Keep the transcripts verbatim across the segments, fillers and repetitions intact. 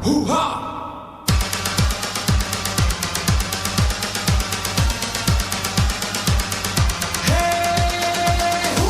Hoo-ha! Hey! Hoo!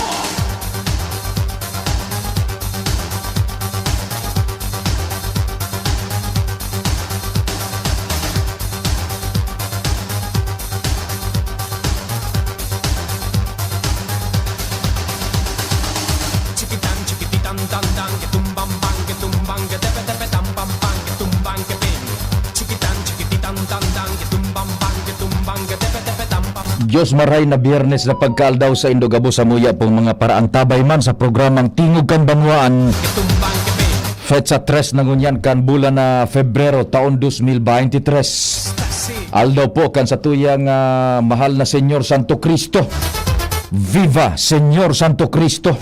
Chikitan, chikititan, tan, tan, ketumbang, bang, ketumbang, ketepe, tepe, tam, pam, pang, ketumbang, kepeng. Chikitan, chikititan, tan, tan, ketumbang, bang, ketumbang, ketepe, tepe, tam, pam. Diyos maray na Biyernes na pagkaaldaw sa indo gabos samuya pong mga paraantabay man sa programang Tingog kan Banwaan. Ketumbang, kepeng. Petsa tres na ngunyan kan bulan na Febrero, taon dos mil baynte tres. Aldaw po kan satuyang, ah, mahal na Senyor Santo Cristo. Viva Senyor Santo Cristo!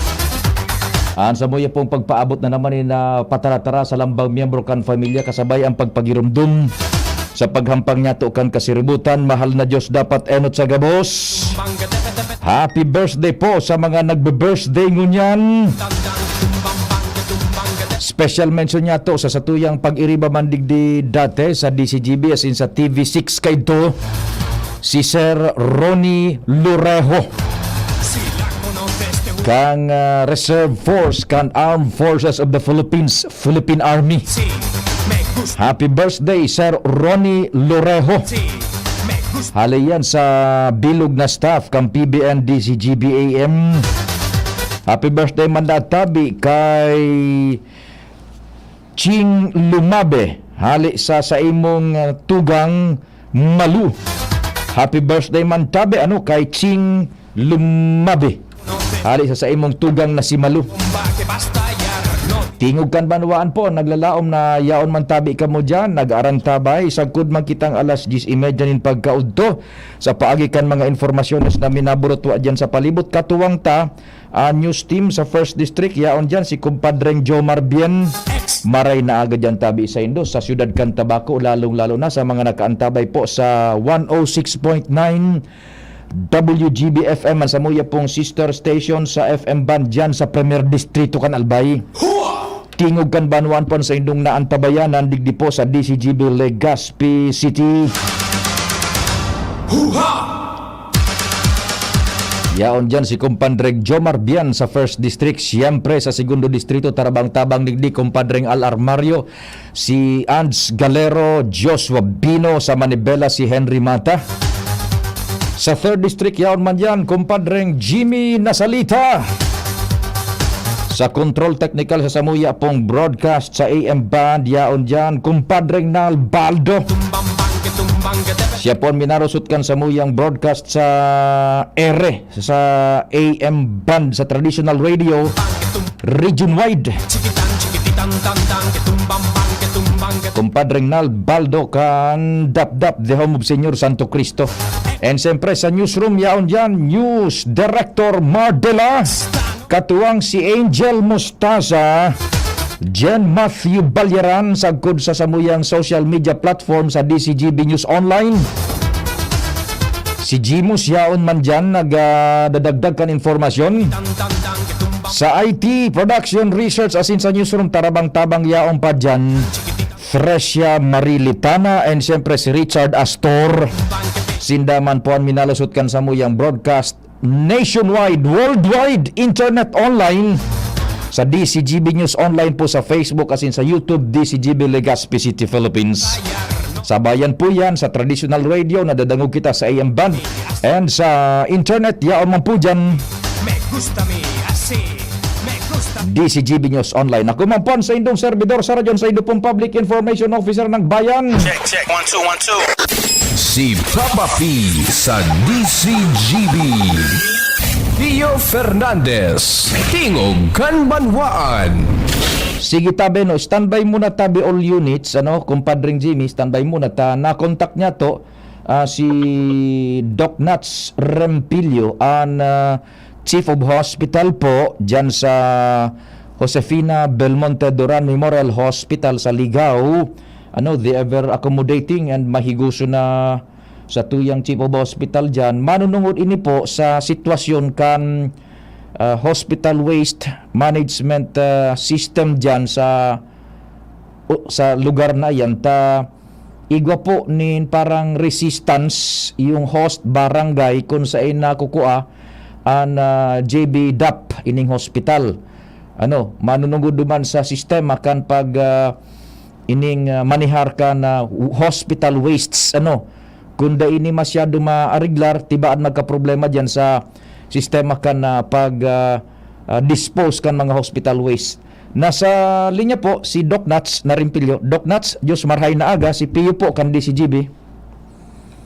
An samuya pong pagpaabot na naman ni na pataratara sa lambang miyembro kan pamilya kasabay ang pagpagirumdom sa paghampang niyato kan kasiributan. Mahal na Diyos, dapat enot sa gabos. Happy birthday po sa mga nagbe-birthday ngunyan. Special mention niyato sa satuyang pag-iriba man digdi dati sa D C G B as in sa T V six kaidto, si Sir Ronnie Lorejo kang, ah, Reserve Force kan Armed Forces of the Philippines, Philippine Army. Happy birthday, Sir Ronnie Lorejo. Hale yan sa bilog na staff kan P B N D C G B A M. Happy birthday man da tabi kay Ching Lumabe, hale sa saimong, ah, tugang Malu. Happy birthday man tabi, ano, kay Ching Lumabe. Hale sa saimong tugang na si Malu. Tingog kan banwaan po, naglalaom na yaon man tabi kamo diyan, nag-arantabay, sagkod man kitang alas diyes y media nin pagkaudto. Sa paagi kan mga informasyones na minaburutwa diyan sa palibot, katuwang ta, ah, news team sa First District, yaon diyan si Kumpadreng Jomar Bien. Maray na aga diyan tabi saindo sa siyudad kan Tabaco, lalong-lalo na sa mga nakaantabay po sa one oh six point nine W G B F M, an samuya pong sister station sa F M band diyan sa Premier Distrito kan Albay. Tingog kan banwaan po an saindong naantabayanan digdi po sa D C G B Legazpi City. Hoo-ha! Yaon diyan si Kumpadreng Jomar Bian sa First District. Siyempre, sa Segundo Distrito, tarabang-tabang digdi, Kumpadreng Al Armario, si Ands Galero, Joshua Bino, sa Manibela, si Henry Mata. Sa Third District, yaon man diyan, Kumpadreng Jimmy Nasalita. Sa control technical sa samuya pong broadcast sa A M band, yaon diyan, Kumpadreng Nal Baldo. Siya po an minarusot kan samuyang broadcast sa ere, sa A M band, sa traditional radio, region wide. Kumpadreng Nal Baldo kan Dapdap, the home of Señor Santo Cristo. And siyempre sa newsroom, yaon diyan, News Director Mardela. Katuwang si Angel Mostaza, Jen Matthew Balyaran, sagkod sa samuyang social media platform sa D C G B News Online. Si Jimus yaon man diyan, nagdadagdag kan informasyon. Sa I T, production, research, asin sa newsroom, tarabang-tabang yaon pa diyan, Thresia Marie Litana, and siyempre si Richard Astor. Sinda man po an minalusot kan samuyang broadcast nationwide, worldwide, internet online, sa D C G B News Online po sa Facebook asin sa YouTube, D C G B Legazpi City, Philippines. Sabayan po yan sa traditional radio, nadadangog kita sa A M band, and sa internet, yaon man po dyan. Me gusta mi así, me gusta. D C G B News Online. Ako man po ang sa indong servidor, Sir John, sa indo pong Public Information Officer ng Bayan. Check, check. One, two, one, two. Si Papa P sa D C G B. Pio Fernandez, Tingog kan Banwaan. Sige tabi, no, standby muna tabi all units, ano, Kumpadring Jimmy, standby muna ta. Na-contact niya to, ah, si Doc Nats Rempilio, an, ah, Chief of Hospital po, dyan sa Josefina Belmonte Duran Memorial Hospital sa Ligao. Ano, the ever accommodating and mahiguso na sa tuyang Chief of Hospital dyan. Manunungod ini po sa sitwasyon kan, ah, hospital waste management, ah, system dyan sa o, sa lugar na yan, ta igwa po nin parang resistance yung host barangay kung saan nakukua an, ah, J B dap, ining hospital. Ano, manunungod duman sa sistema kan pag, ah, ining, ah, manihar kan, ah, hospital wastes, ano. Kung dai ini masyado maariglar, tibaan magkaproblema diyan sa sistema kan, ah, pag, ah, ah, dispose kan mga hospital waste. Nasa linya po si Doc Nats Narimpilyo. Doc Nats, Diyos marhay na aga, si Pio po kan D C G B.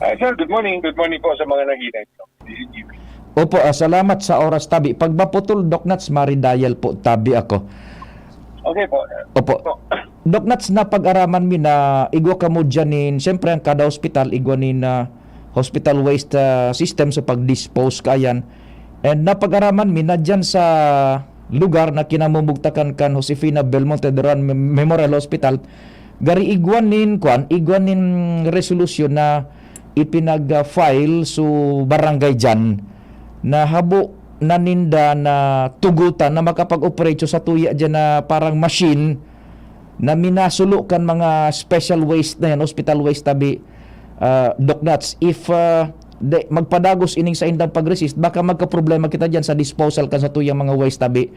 Ah, sir, good morning. Good morning po sa mga naginay. D C G B. Opo, ah, salamat sa oras tabi. Pag maputol, Doc Nats, maridial po tabi ako. Okay po. Opo. Po. Doc Nats, napag-araman mi na igwa kamo dyan nin, siyempre, ang kada hospital, igwa nin, ah, hospital waste, ah, system sa pag-dispose kaiyan. And napag-araman mi na dyan sa lugar na kinamumugtakan kan Josefina Belmonte Duran Mem-, Memorial Hospital, gari igwa nin, kwan, igwa nin resolusyon na ipinag-file sa barangay dyan na habo na ninda na tugutan na makapag-operate sa tuya dyan na parang machine na minasulo kan mga special waste na yan, hospital waste tabi, ah, Doc Nats. If, ah, de, magpadagos ining saindang pag-resist, baka magkaproblema kita dyan sa disposal kan sa tuyang mga waste tabi,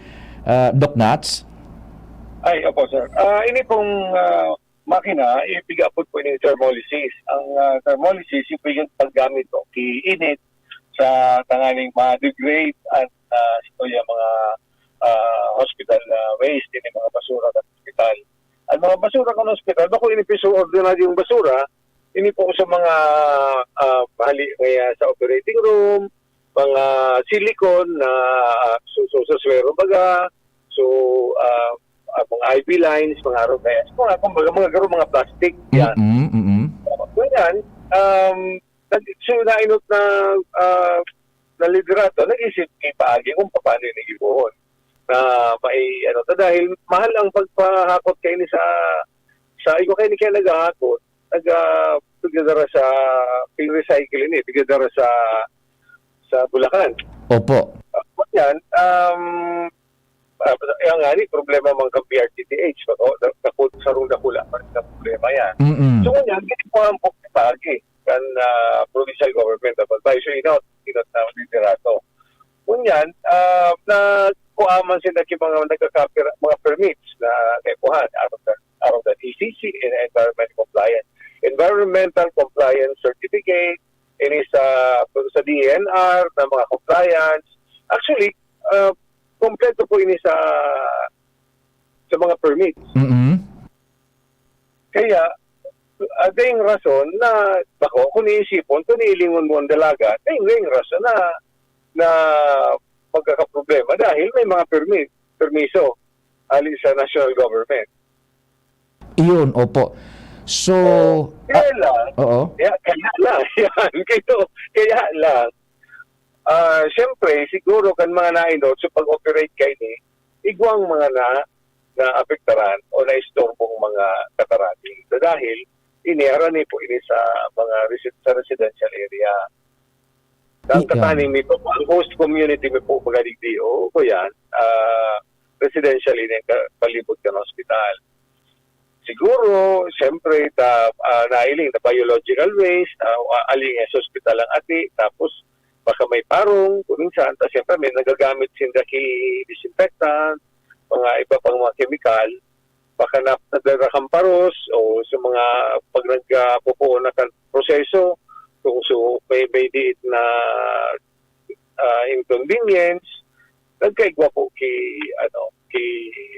ah, Doc Nats. Ay, opo, sir. Ah, ini pong, ah, makina, ipiga-apod po ini thermolysis. Ang, ah, thermolysis, yung po yung paggamit o kiinit sa tanganing ma-degrade at, ah, ito yung mga, ah, hospital, ah, waste, ini mga basura sa hospital. Ang mga basura kan hospital, bako ini piso ordinaryong basura, ini po sa mga, ah, hali kaya sa operating room, mga silicone na, ah, so, so, sa swero baga, so, ah, ah, mga I V lines, mga arombeas, mga, kumbaga, mga garo, mga plastic, yan. Mm-mm, mm-mm. So, yan, um, nag-, so, nainot na, ah, na liderato, nag-isip ni paagi kung paano yung nagibuhon. Na may, ano, ta-, dahil mahal ang pagpahakot kayo ni sa, sa, ikaw kayo ni kaya naghahakot, nag, ah, pigdadara sa, pig-recycle ini, pigdadara sa, sa Bulacan. Opo. Ah, yan, um, ah, yan nga ni, problema man kan P R T T H, no? Da-, dakul-, sarong dakula pa rin na problema yan. Mm-mm. So, ngunyan, ginibuhan po ni paagi kan, ah, provincial government, dapat ba, so, inot, inot na liderato. Ngunyan, ah, na kuha man sila ki mga nagkakapira-, mga permits na kaipuhan, arog na, arog na E C C, en-, environment compliance, environmental compliance certificate, ini sa, sa D E N R na mga compliance. Actually, ah, kompleto po ini sa, sa mga permits. Mm-mm. Kaya, ah, daing rason na, bako, kung iisipon, kung ilingon mo ang dalaga, daing, daing rason na, na magkakaproblema dahil may mga permit, permiso, hali sa national government. Iyon, opo. So, Kaya ah, lang, oo. kaya, kaya lang, yan, kaya, kaya lang, ah, siyempre, siguro kan mga nainot sa pag-operate kaini, igwang mga na, naapektaran o naistorbong mga katarani. So, dahil ini, harani po ini sa mga resi-, sa residential area. Ang Iyan. kataning mi po, ang host community mi po, mga digdi, o, ko yan, ah, residential ini ang ka-, palibot kan hospital. Siguro, siyempre, ta, ah, nailing na biological waste, ah, aling sa hospital ang ati, tapos baka may parong, kung minsan, ta siyempre may nagagamit sinda ki disinfectant, mga iba pang mga kemikal, baka na, nadara kan paros o sa mga pag nagpupuon na kan proseso, kung so, may, may diit na, ah, inconvenience, nagkaigwa po ki, ano, ki,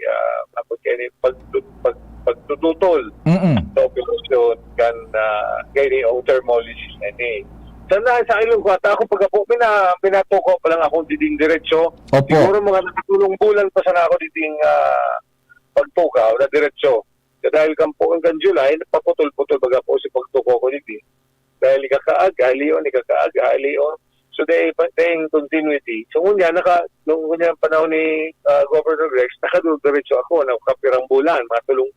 ah, abot kaini pag, pag, pagtututol Mm. sa operasyon kan, ah, kaini ang thermolysis na ini. Sa na, sa ilong ko, ata ako pagkapo, mina-, minatukaw pa lang akong diding diretso. Opo. Siguro mga nakatulong bulan pa sana ako diding, ah, pagtukaw na diretso. Sa dahil kan po, kan July, paputol-putol baga po si pagtukaw ko didi. Dahil ikakaaga, lion, ikakaaga, lion. So, they, they in continuity. So, ngunyan, naka, nung ngunyan panahon ni, ah, Governor Rex, nakadul-, diretso ako, nakapirang bulan, mga tulong,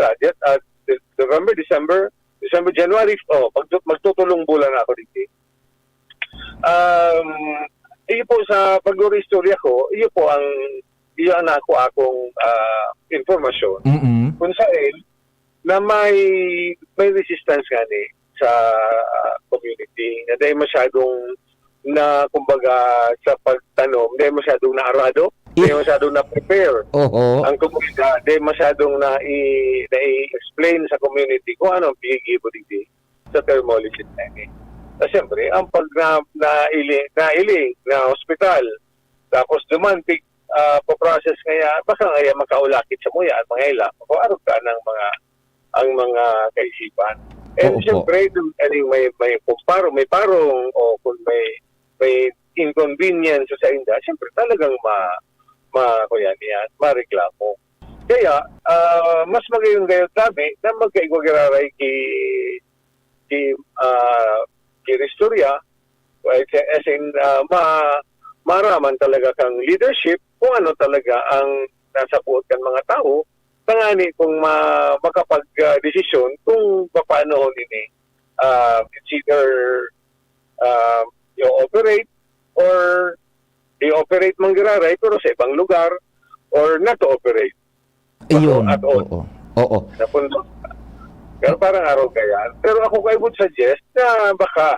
ah, Jan-, ah, De-, November, December, December, January, oh, magtu-, magtutulong bulan na ako dito. Um, iyo po sa pag-istorya ko, iyo po ang, iyo ang nako akong, ah, impormasyon. Mm-mm. Kung saan, na may, may resistance ngani sa community, na dai masyadong na, kumbaga, sa pagtanom, dai masyadong naarado, dai masyadong na-prepare Oho. ang komunidad, dai masyadong na i-, na-i-explain sa community kung ano ang piggigibo digdi sa thermolysis na ini. Na siyempre, ang pag na, nailing, nailing na hospital, tapos duman, pig-, ah, pa-process ngaya, baka ngaya makaulakit sa muya, ang mga ila, kung arog ka ng mga, ang mga kaisipan. And Oo po. siyempre, dun, ano yung may, may, kung paro-, may parong o kung may, may inconvenience sa inda, siyempre talagang ma-, ma-, kuyan yan, mareklamo. Kaya, ah, mas magayon gayon tabi na magkaigwa giraray ki, ki, ah, ki Ristorya, right? As in, ah, ma-, maaraman talaga kang leadership kung ano talaga ang nasa buot kan mga tawo, tangani kung ma-, makapag, ah, desisyon kung papaanohon ini, ah, it's either, ah, i-operate or i-operate man giraray pero sa ibang lugar or not to operate. Iyon, At all. oo. Oo. Sa pundo. Pero parang araw kaya. Pero ako, I would suggest na baka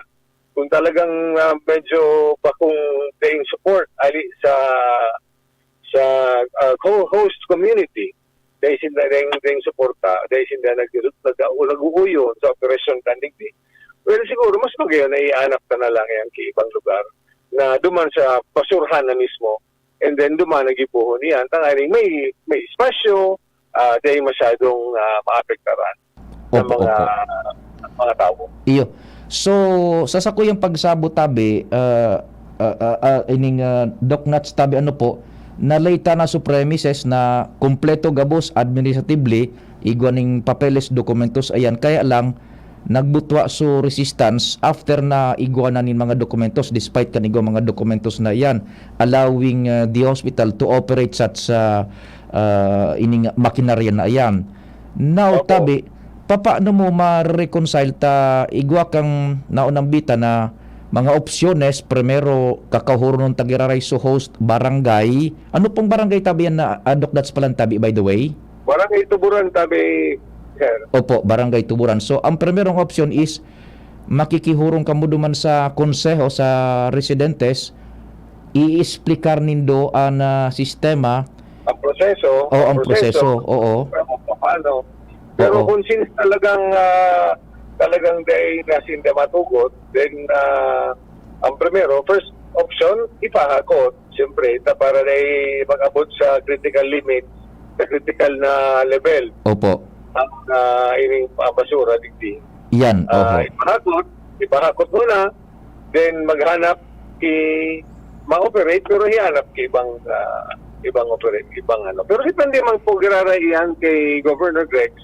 kung talagang, ah, medyo bakong daing support ali sa, sa, ah, co-, host community, dahil sinda daing, daing suporta, dahil sinda nag-, nag-, nag-uuyon sa operasyon kan digdi. Well, siguro mas magayon na ianap ka na lang yan sa ibang lugar na duman sa basurhan na mismo, and then duman nagipuhon iyan, tanganing may, may espasyo, ah, dai masyadong, ah, maapektaran ng Opo, mga, opo. mga tawo. Iyo. So, sa sakuyang pagsabot tabi, ah, ah, ah, ah, ining, ah, Doc Nats tabi, ano po, nalay ta na su premises na kumpleto gabos administratively, igwa ning papeles, dokumentos, ayan. Kaya lang, nagbutwa su resistance after na igwa na nin mga dokumentos, despite kan igwa mga dokumentos na iyan, allowing, ah, the hospital to operate such, ah, ah, ining makinarya na iyan. Now, Opo. tabi, papaano mo ma-reconcile ta igwa kang naunambita na mga opsyones, primero, kakauhuronon ta giraray su host barangay. Ano pong barangay tabi yan na, ah, Doc Nats palan tabi, by the way? Barangay Tuburan tabi, sir. Opo, Barangay Tuburan. So, ang primerong opsyon is makikihurong kamo duman sa konseho, sa residentes, i-explicar nindo an, ah, sistema. Ang proseso, O, ang ang proseso. proseso, oo. Kung paano. Pero Oo. kung since talagang, ah, talagang dai na sinda matugot, then, ah, ang primero, first option, ipahakot. Siyempre, ta-, para dai mag-abot sa critical limit, sa critical na level Opo. ang, ah, ining, ah, basura digdi. Yan, Ah, oho. ipahakot, ipahakot muna, then maghanap ki ma-operate, pero hihanap ki ibang, ah, ibang operate, ibang ano. Pero depende man po giraray iyan kay Governor Grex.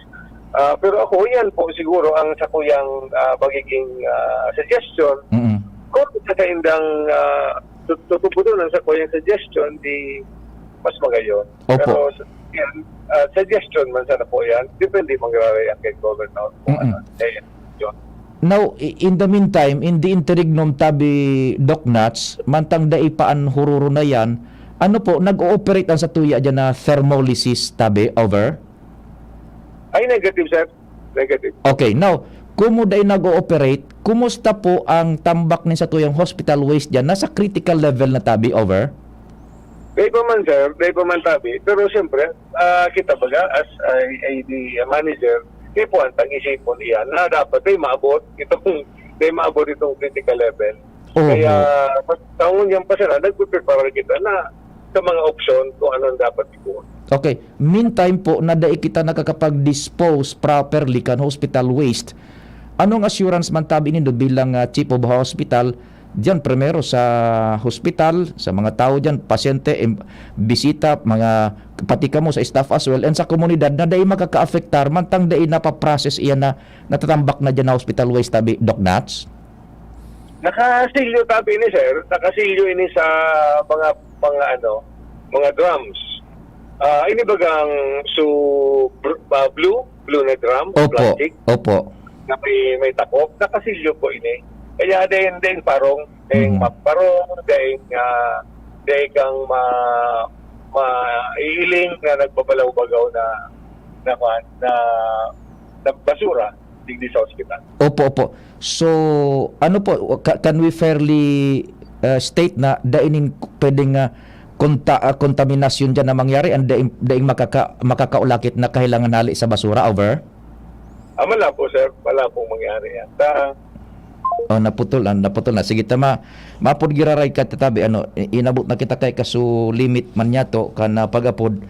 Ah, pero ako, yan po siguro ang sakuyang, ah, magiging, ah, suggestion. Mm. Kung sa kaindang, ah, tut-, tutubuton ang sakuyang suggestion, di mas magayon. Opo. Pero sa, yan, ah, suggestion man sana po yan, depende man giraray yan kay Governor. Kung Mm-mm. ano, eh, yun. Now, i-, in the meantime, in the interregnum tabi, Doc Nats, mantang dai pa an hururo na yan, ano po, nag-ooperate an satuya diyan na thermolysis tabi, over? Ay, negative, sir. Negative. Okay, now, kumo dai nag-ooperate, kumusta po ang tambak nin satuyang hospital waste diyan? Nasa critical level na tabi, over? Dai pa man, sir. Dai pa man tabi. Pero siyempre, ah, kita baga, as I, I D manager, di po ang tang-isipon iyan na dapat dai maabot itong, dai maabot itong critical level. Oho. Kaya, mas, taon yan pa sila, nagpiprepara kita na sa mga opsyon kung anong dapat ibuon. Okay. Meantime po, na dai kita nakakapag-dispose properly kan hospital waste, anong assurance man tabi nindo bilang, ah, chief of hospital diyan, primero sa hospital, sa mga tao diyan, pasyente, em, bisita, mga, pati kamo sa staff as well, and sa komunidad na dai makakaapektar mantang dai napaprocess iyan na natatambak na diyan na hospital waste tabi, Doc Nats? Nakasilyo tabi ini, sir. Nakasilyo ini sa mga, mga ano, mga drums. Ah, ini bagang su-, br-, ah, blue, blue na drum, Opo, plastic, opo. na may, may takop. Nakasilyo po ini. Kaya daing, daing parong, daing Mhm. maparong, daing, ah, daing kang ma-, maiiling na nagbabalaw-bagaw na, na kwan, na na basura digdi sa ospital. Opo, opo. So, ano po, ca-, can we fairly, uh, state na dai nin pwedeng, uh, konta-, uh, kontaminasyon diyan na mangyari and daing, daing makaka-, makakaulakit na kahilangan hali sa basura, over? Ah, wala po, sir. Wala pong mangyari yan. Sa Oh, naputol, ah, naputol na. Sige, tama. Mapod giraray ka, tatabi, ano, i-, inabot na kita kay kaso limit man niya to, kan, ah, pag-apod,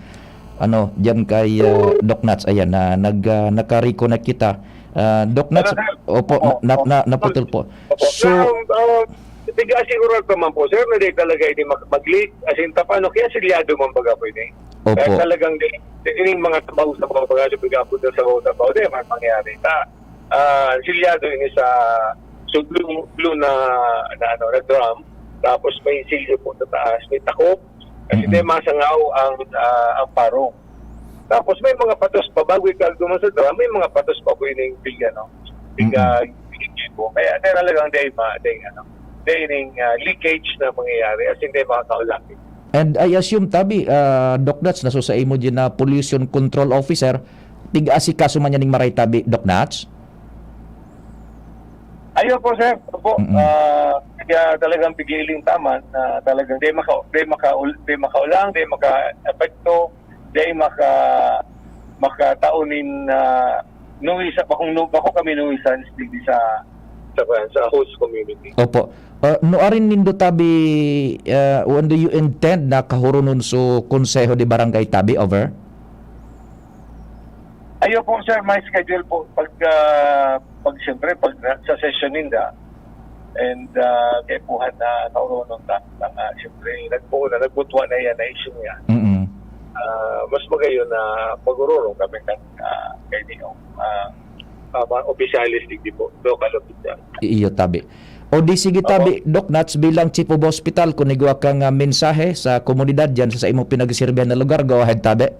ano, diyan kay, ah, Doc Nats, ayan, na nag, ah, naka-reconnect kita. Ah, Doc Nats, Hello, sir. Opo, Opo, na, na, opo. na, naputol po. Opo. So, Sir, um, uh, tiga asigurar naman po, sir, na di talaga ini mag-, mag-leak. As in, tapano, kaya silyado man baga po ini. Opo. Kaya talagang di, di, ining mga trabaho sa mga baga, sa pag-apod na sa mga trabaho, di man mangyari. Ta, ah, silyado ini sa, so, blue, blue na, na, ano, na drum. Tapos may silyo po sa taas, may takop. Kasi Mm-mm. di masangaw ang, ah, ang parong. Tapos may mga patos pa, bago ikaduman sa drum, may mga patos pa po ining bilya, no? Ika-, Mm-mm. ika-, po. Kaya talagang dahil ma-, dahil ano, dahil ining, ah, leakage na mangyayari, as in, dahil makakaulapit. And I assume, tabi, ah, Doc Nats, na so sa imo din na pollution control officer, tig-asikaso man yan ning maray tabi, Doc Nats? Ayun po, sir. Opo. Mm-mm. Ah, kaya talagang pigiling taman na talagang di maka-, di makaul-, di makaulang, di maka-epekto, di maka-, makatao nin, ah, nuisa-, bakong nu-, bako kami nuisance digdi sa, sa, sa host community. Opo. Ah, nuarin nindo tabi, ah, when do you intend na kahurunon so Konseho de Barangay tabi, over? Ayun po, sir, may schedule po pag, ah, pag siyempre, pag na-, sa session ninda. And, ah, kaya po na kauronon ta, na nga, siyempre, nagpuo na, nagbutwa na yan, na issue niya. Mm-mm. Ah, mas magayon na pag-ururong kami kan, ah, kay Neo, ah, ah, mga opisyales, digdi po, local official. Iyo, tabi. O di sige, Opo. tabi, Doc Nats, bilang Chief of Hospital, kung igwa kang, ah, mensahe sa komunidad dyan sa, sa imong pinagsiserbihan na lugar, go ahead, tabi.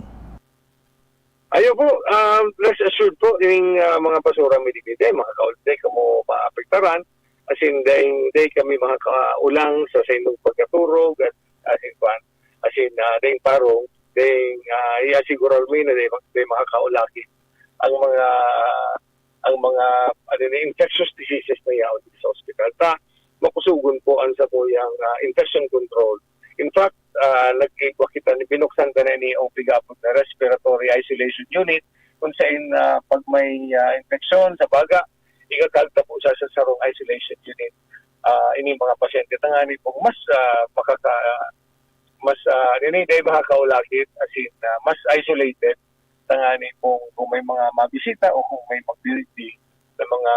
Ayo po, um, rest assured po, ining, ah, mga basura mi digdi, dai makakaul-, dai kamo maapektaran. As in, dai, dai kami makakaulang sa, sa inyong pagkaturog, at as in, kwan, as in, ah, dai parong, dai, ah, i-asigurar mi na dai, dai makakaulakit ang mga, ang mga, ano ni, infectious diseases na yaon sa ospital. Ta, makusugon po ang sa po yang, ah, infection control. In fact, ah, nag-igwa kita ni, binuksan ta na ni o pigapot na respiratory isolation unit, kung saan, ah, pag may, ah, infeksyon sa baga, ikakalta po sa, sa sarong isolation unit. Ah, ini mga pasyente, tangani po, mas, ah, makaka-, mas, ah, ini dahil makakaulakit, as in, ah, mas isolated, tangani kung, kung may mga mabisita o kung may mag-visit na mga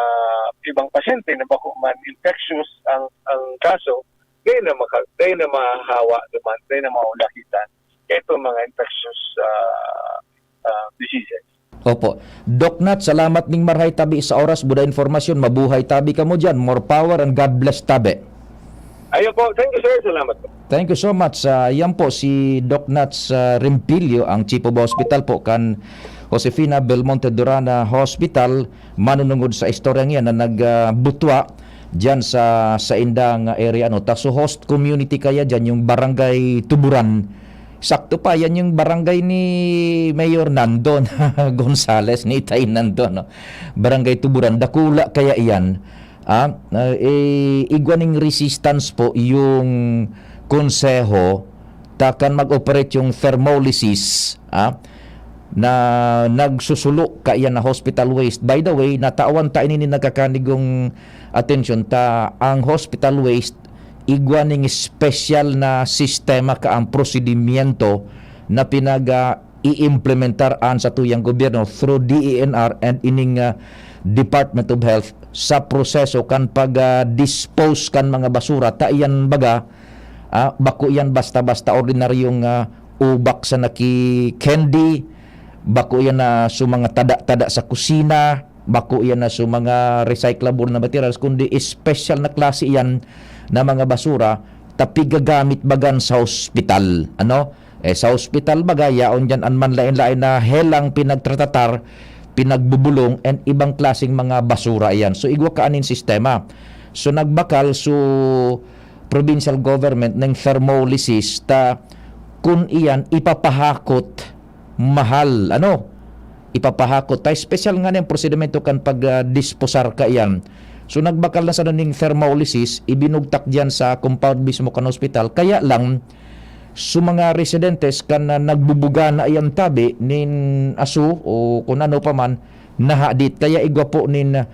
ibang pasyente na bako man infectious ang, ang kaso, dai na maka-, dai na mahahawa naman, dai na maulakitan kaitong mga infectious, ah, ah, diseases. Opo. Doc Nat, salamat ning marhay tabi sa oras, buda informasyon. Mabuhay tabi kamo diyan. More power and God bless tabi. Ayun po. Thank you, sir. Salamat po. Thank you so much. Ah, yan po si Doc Nats, ah, Rempilio, ang Chief of Hospital po kan Josefina Belmonte Durana Hospital. Manunungod sa istoryang yan na nagbutwa diyan sa, sa indang area, ano. Ta, so host community kaya diyan, yung Barangay Tuburan. Sakto pa, yan yung barangay ni Mayor Nandon Gonzales, ni Itay Nandon, no? Barangay Tuburan, dakula kaya iyan. Ah, ah, eh, igwa ning resistance po yung konseho, ta kan mag-operate yung thermolysis, ah, na nagsusulo kaiyan na hospital waste. By the way, natawan ta ini nin nagkakanigong atensyon, ta ang hospital waste, igwa ning espesyal na sistema ka ang prosedimyento na pinag, ah, i-implementar an satuyang gobyerno through D E N R and ining, ah, Department of Health sa proseso kan pag, ah, dispose kan mga basura. Ta iyan baga, ah, bako iyan basta-basta ordinaryong, ah, ubak sa naki-candy, bako iyan na so mga tada-tada sa kusina, bako iyan na so mga recyclable na materials, kundi espesyal na klase iyan na mga basura, ta pigagamit bagan sa hospital, ano? Eh, sa hospital baga, yaon diyan an manlaen-laen na helang pinagtratatar, pinagbubulong, and ibang klaseng mga basura iyan. So, igwa ka aning sistema. So, nagbakal, so, provincial government ning thermolysis ta kun iyan ipapahakot mahal, ano? ipapahakot. Ta espesyal nga nin prosedimento kan pag, ah, disposar kaiyan. So, nagbakal na sana ning thermolysis, ibinugtak diyan sa compound mismo kan hospital. Kaya lang, so mga residentes kan, ah, nagbubuga na iyan tabi nin aso o kung ano pa man, nahadit. Kaya igwa po nin, ah,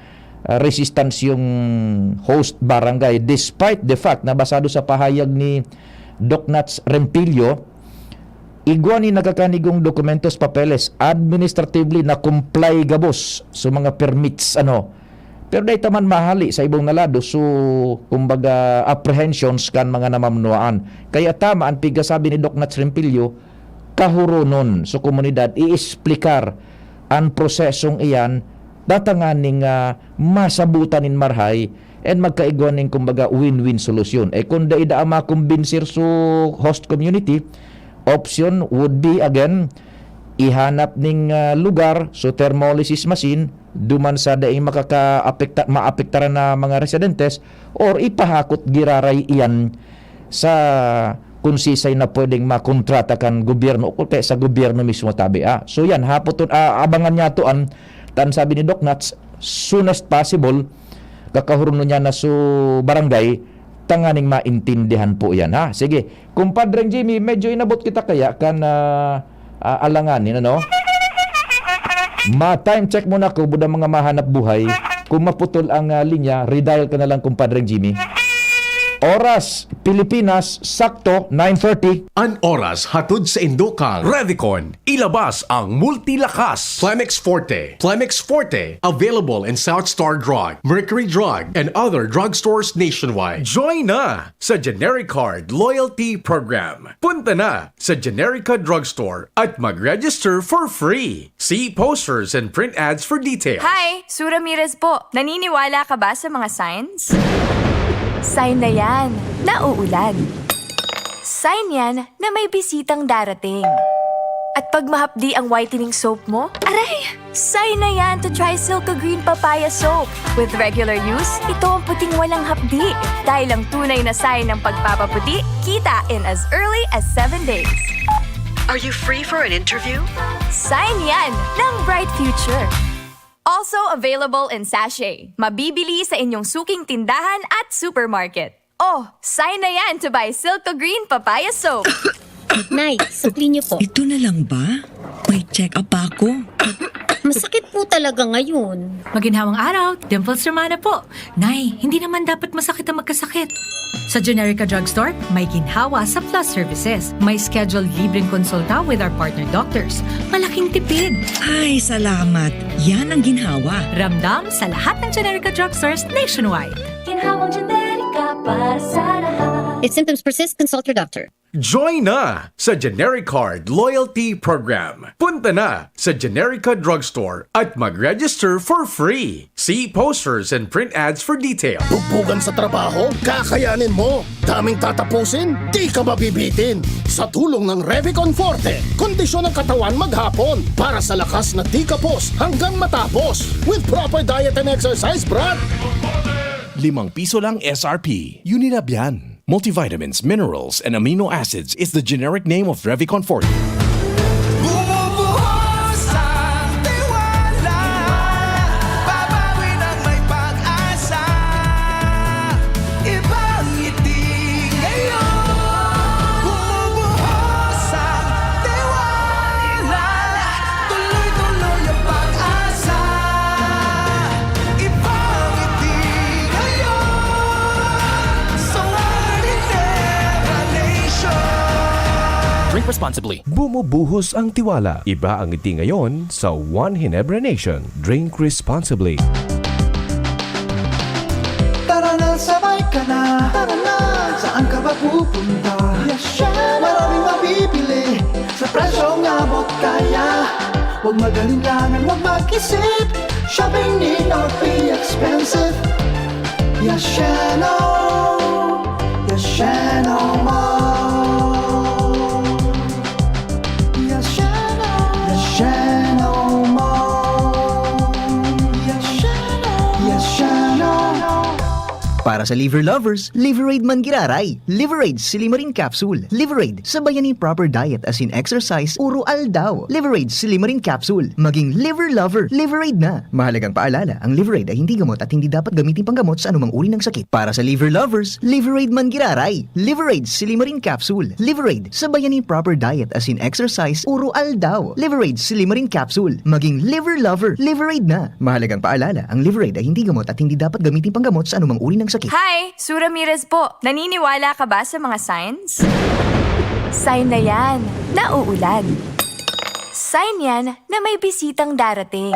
resistance yung host barangay. Despite the fact na basado sa pahayag ni Doc Nats Rempilio, igwa nin nakakanigong dokumentos, papeles, administratively na comply gabos sa mga permits, ano. Pero dai ta man mahali sa ibong na lado, so, kumbaga, apprehensions kan mga namamnuaan. Kaya tama an pigkasabi ni Doc Nats Rempilio, kahuronon sa komunidad, i-explicar an prosesong iyan, tanganing, ah, masabutan nin marahay, and magkaigwa nin, kumbaga, win-win solusyon. Eh, kung dai daa makumbinsir so host community, option would be, again, ihanap ning, ah, lugar, so thermolysis machine, duman sa daing makakaapekta-, maapektaran na mga residentes, or ipahakot giraray iyan sa kung sisay na pwedeng makontrata kan gobyerno o kaya sa gobyerno mismo tabi, ah. So yan, hapot, ah, abangan niya to an, tan sabi ni Doc Nats, soon as possible, kakahuronon niya na so barangay, tanganing maintindihan po yan, ha. Sige, Kumpadreng Jimmy, medyo inabot kita kaya kan, ah, ah, alanganin, ano? Ma-time check muna ko, buda mga mahanap buhay. Kung maputol ang, ah, linya, redial ka na lang, Kumpadreng Jimmy. Oras, Pilipinas, sakto, nine thirty. An oras hatod sa indo kang Revicon. Ilabas ang multilakas. Plemex Forte. Plemex Forte. Available in South Star Drug, Mercury Drug, and other drugstores nationwide. Join na sa Generic Card Loyalty Program. Punta na sa Generica Drugstore at mag-register for free. See posters and print ads for details. Hi! Sue Ramirez po. Naniniwala ka ba sa mga signs? Sign na yan na uulan. Sign yan na may bisitang darating. At pag mahapdi ang whitening soap mo, aray! Sign na yan to try Silco Green Papaya Soap. With regular use, ito ang puting walang hapdi. Dahil ang tunay na sign ng pagpapaputi, kita in as early as seven days. Are you free for an interview? Sign yan ng bright future. Also available in sachet. Mabibili sa inyong suking tindahan at supermarket. Oh, sign na yan to buy Silco Green Papaya Soap. Nay, sukli niyo po. Ito na lang ba? May check-up pa ako. Masakit po talaga ngayon. Maginhawang araw, Dimples Romana po. Nay, hindi naman dapat masakit ang magkasakit. Sa Generica Drugstore, may ginhawa sa Plus Services. May scheduled libreng konsulta with our partner doctors. Malaking tipid! Ay, salamat! Yan ang ginhawa. Ramdam sa lahat ng Generica Drugstores nationwide. Ginhawang Generica para sa lahat. If symptoms persist, consult your doctor. Join na sa Generic Card Loyalty Program. Punta na sa Generica Drugstore at mag-register for free. See posters and print ads for details. Bugbugan sa trabaho? Kakayanin mo. Daming tatapusin? Di ka mabibitin. Sa tulong ng Revicon Forte, kondisyon ng katawan maghapon para sa lakas na di kapos hanggang matapos. With proper diet and exercise, brad! Limang piso lang S R P. Unilab yan. Multivitamins, minerals, and amino acids is the generic name of Revicon Forte. Bumubuhos ang tiwala, babawi ng may pag-asa. Ibang ngiti ngayon. Bumubuhos ang tiwala, tuloy-tuloy ang pag-asa. Ibang ngiti ngayon sa One Ginebra Nation. Drink responsibly. Bumubuhos ang tiwala. Iba ang ngiti ngayon sa One Ginebra Nation. Drink responsibly. Tara na, sabay ka na. Tara na, saan ka ba pupunta? Yasha! Maraming mabibili sa presyong abot kaya. Huwag mag-alinlangan, huwag mag-isip. Shopping need not be expensive. Yasheno! Yasheno Mall! Yasheno! Yasheno Mall! Yasheno! Yasheno! Para sa liver lovers, Liveraid man giraray. Liveraid Silimarin Capsule. Liveraid, sabayan ni proper diet as in exercise, uro aldaw. Liveraid Silimarin Capsule. Maging liver lover, Liveraid na. Mahalagang paalala, ang Liveraid ay hindi gamot at hindi dapat gamitin panggamot sa anumang uri ng sakit. Para sa liver lovers, Liveraid man giraray. Liveraid Silimarin Capsule. Liveraid, sabayan ni proper diet as in exercise, uro aldaw. Liveraid Silimarin Capsule. Maging liver lover, Liveraid na. Mahalagang paalala, ang Liveraid ay hindi gamot at hindi dapat gamitin panggamot sa anumang uri ng sakit. Hi! Sue Ramirez po. Naniniwala ka ba sa mga signs? Sign na yan na uulan. Sign yan na may bisitang darating.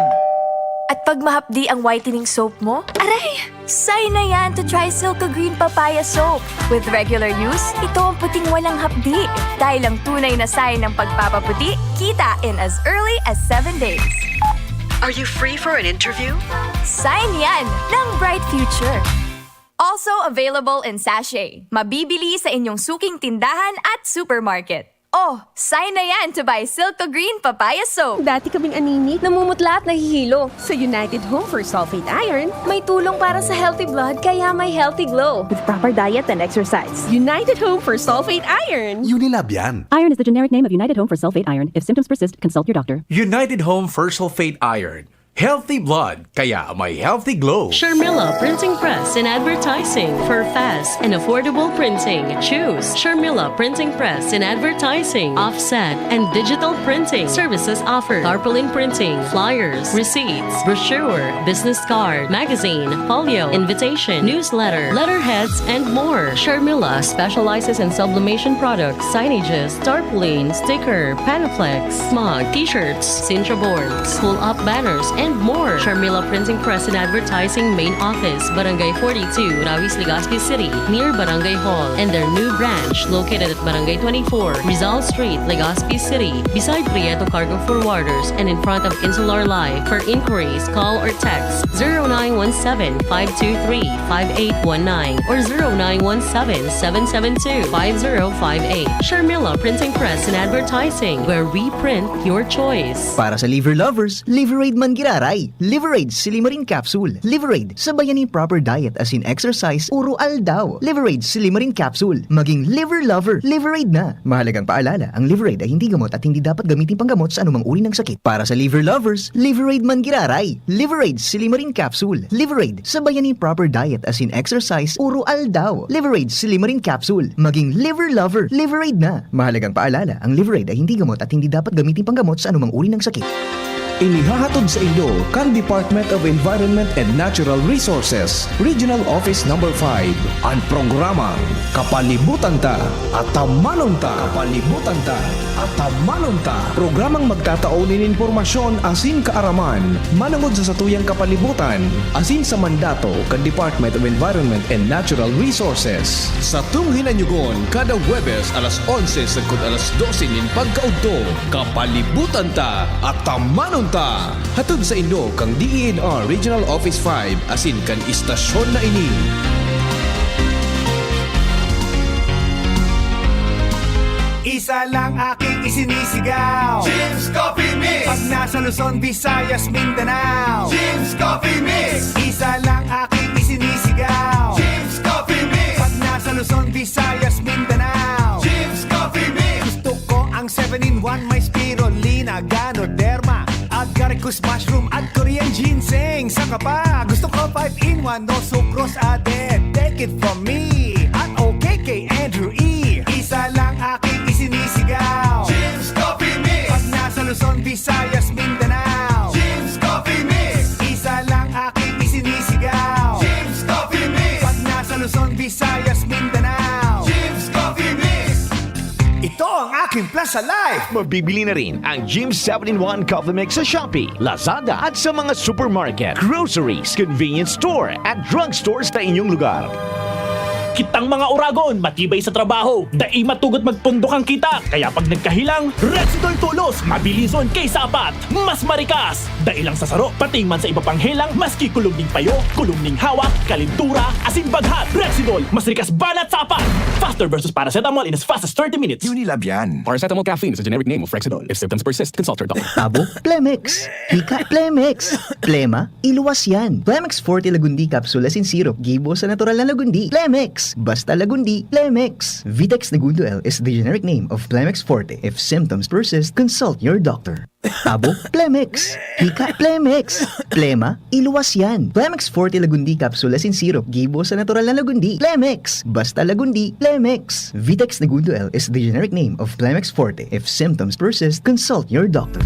At pag mahapdi ang whitening soap mo, aray! Sign na yan to try Silco Green Papaya Soap. With regular use, ito ang puting walang hapdi. Dahil ang tunay na sign ng pagpapaputi, kita in as early as seven days. Are you free for an interview? Sign yan ng bright future. Also available in sachet. Mabibili sa inyong suking tindahan at supermarket. Oh, sign na yan to buy Silco Green Papaya Soap. Dati kaming anemic, namumutla at nahihilo. Sa United Home for Sulfate Iron, may tulong para sa healthy blood kaya may healthy glow. With proper diet and exercise. United Home for Sulfate Iron. Unilab yan. Iron is the generic name of United Home for Sulfate Iron. If symptoms persist, consult your doctor. United Home for Sulfate Iron. Healthy blood, kaya may healthy glow. Sharmila Printing Press and Advertising. For fast and affordable printing, choose Sharmila Printing Press and Advertising. Offset and digital printing services offered. Tarpaulin printing, flyers, receipts, brochure, business card, magazine, folio, invitation, newsletter, letterheads, and more. Sharmila specializes in sublimation products, signages, tarpaulin, sticker, Panaflex, mug, t-shirts, Sintra boards, pull-up banners, and more. Sharmila Printing Press and Advertising Main Office, Barangay forty-two, Rawis, Legazpi City, near Barangay Hall, and their new branch located at Barangay twenty-four, Rizal Street, Legazpi City, beside Prieto Cargo Forwarders and in front of Insular Life. For inquiries, call or text zero nine one seven, five two three, five eight one nine or zero nine one seven, seven seven two, five zero five eight. Sharmila Printing Press and Advertising, where we print your choice. Para sa liver lovers, Liveraid man giraray. Liveraid Silimarin Capsule. Liveraid, sabayan ni proper diet as in exercise, uro aldaw. Liveraid Silimarin Capsule. Maging liver lover, Liveraid na. Mahalagang paalala, ang Liveraid ay hindi gamot at hindi dapat gamitin panggamot sa anumang uri ng sakit. Para sa liver lovers, Liveraid man giraray. Liveraid Silimarin Capsule. Liveraid, sabayan ni proper diet as in exercise, uro aldaw. Liveraid Silimarin Capsule. Maging liver lover, Liveraid na. Mahalagang paalala, ang Liveraid ay hindi gamot at hindi dapat gamitin panggamot sa anumang uri ng sakit. Inihahatod sa inyo kan Department of Environment and Natural Resources, Regional Office Number five, an programang Kapalibutan Ta, Atamanon Ta. Kapalibutan Ta, Atamanon Ta. Programang magtatao nin impormasyon asin kaaraman manongod sa satuyang kapalibutan asin sa mandato kan Department of Environment and Natural Resources. Satong hinanyugon kada Huwebes alas onse sagkod alas dose nin pagkaudto. Kapalibutan Ta, Atamanon Ta! Hatod sa inyo kan D E N R Regional Office five asin kan istasyon na ini. Isa lang aking isinisigaw. Jim's Coffee Mix. Pag nasa Luzon, Visayas, Mindanao. Jim's Coffee Mix. Isa lang aking isinisigaw. Jim's Coffee Mix. Pag nasa Luzon, Visayas, Mindanao. Jim's Coffee Mix. Gusto ko ang seven-in-one, may spirulina, ganoderma, agaricus mushroom at Korean ginseng. Saka pa, gusto ko five-in-one, no sucrose added. Take it from me, at okay kay Andrew E. Isa lang aking isinisigaw. Jim's Coffee Mix. Pag nasa Luzon, Visayas, Mindanao. Jim's Coffee Mix. Isa lang aking isinisigaw. Jim's Coffee Mix. Pag nasa Luzon, Visayas, Mindanao. Jim's Coffee Mix. Ito ang aking Plaza Life. Mabibili na rin ang Jim's seven-in-one Coffee Mix sa Shopee, Lazada at sa mga supermarket, groceries, convenience store at drugstore sa inyong lugar. Kitang mga oragon, matibay sa trabaho, dai matugot magpundok ang kita. Kaya pag nagkahilang, Rexidol Tulos, mabilison kay sapat, mas marikas. Dai lang sa saro, pati man sa iba pang helang, maski kulog ning payo, kulog ning hawak, kalintura, asin baghat. Rexidol, mas rikas banat sapat. Faster versus paracetamol in as fast as thirty minutes. Unilab yan. Paracetamol caffeine is a generic name of Rexidol. If symptoms persist, consult your doctor. Abo, Plemex. Hika, Plemex. Plema, iluwas yan. Plemex Forte Lagundi Capsule asin Syrup, gibo sa natural na lagundi. Plemex. Basta lagundi, Plemex. Vitex Negundo L is the generic name of Plemex Forte. If symptoms persist, consult your doctor. Abo, Plemex. Hika, Plemex. Plema, iluwas yan. Plemex Forte Lagundi Capsule asin Syrup, gibo sa natural na lagundi. Plemex. Basta lagundi, Plemex. Vitex Negundo L is the generic name of Plemex Forte. If symptoms persist, consult your doctor.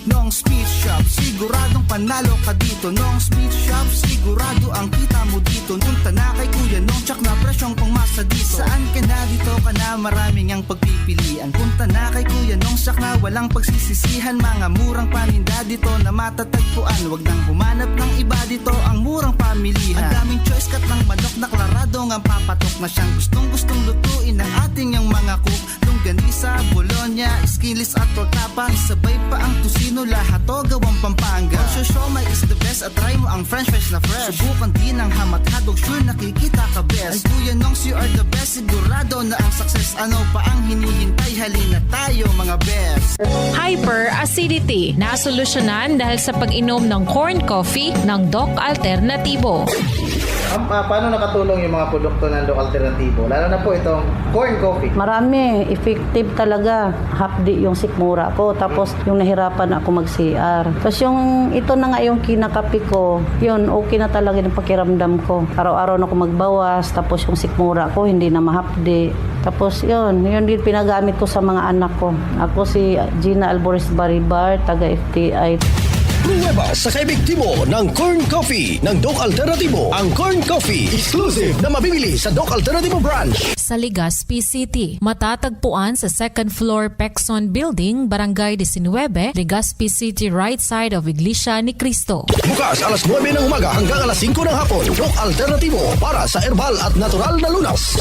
Nong Speed Shop, siguradong panalo ka dito. Nong Speed Shop, sigurado ang kita mo dito. Punta na kay Kuya Nong, tsak na presyong pangmasa dito. Saan ka na, dito ka na, maraming ang pagpipilian. Punta na kay Kuya Nong, tsak na walang pagsisisihan. Mga murang paninda dito na matatagpuan. Wag nang humanap ng iba dito, ang murang pamilihan. Ang daming choice, kat ng manok na klarado ngang papatok na siyang gustong-gustong lutuin ng ating yang mga cook. Longganisa, bologna, skinless at tortapa, isabay pa ang tocino, lahat to gawang Pampanga. Ang siomai is the best at try mo ang french fries na fresh. Subukan din ang ham at hotdog, sure nakikita ka best. Ang Kuya Nongs, you are the best, sigurado na ang success. Ano pa ang hinihintay? Halina tayo, mga best. Hyperacidity, nasolusyonan dahil sa pag-inom ng corn coffee ng Doc Alternativo. Ma'am, ah, paano nakatulong yung mga produkto ng Doc Alternativo? Lalo na po itong corn coffee. Marami, effective talaga. Hapdi yung sikmura ko, tapos yung nahirapan ako mag-C R. Tapos yung, ito na nga yung kinakape ko, yun, okay na talaga yung pakiramdam ko. Araw-araw na ako magbawas, tapos yung sikmura ko, hindi na mahapdi. Tapos yun, yun din pinagamit ko sa mga anak ko. Ako si Gina Albores Baribar, taga F T I. Pruweba sa kaepektibo ng Corn Coffee ng Doc Alternativo. Ang Corn Coffee, exclusive na mabibili sa Doc Alternativo Branch. Sa Legazpi City, matatagpuan sa second floor Pexon Building, Barangay diecinuebe, Legazpi City, right side of Iglesia ni Cristo. Bukas alas nuebe ng umaga hanggang alas singko ng hapon. Doc Alternativo para sa herbal at natural na lunas.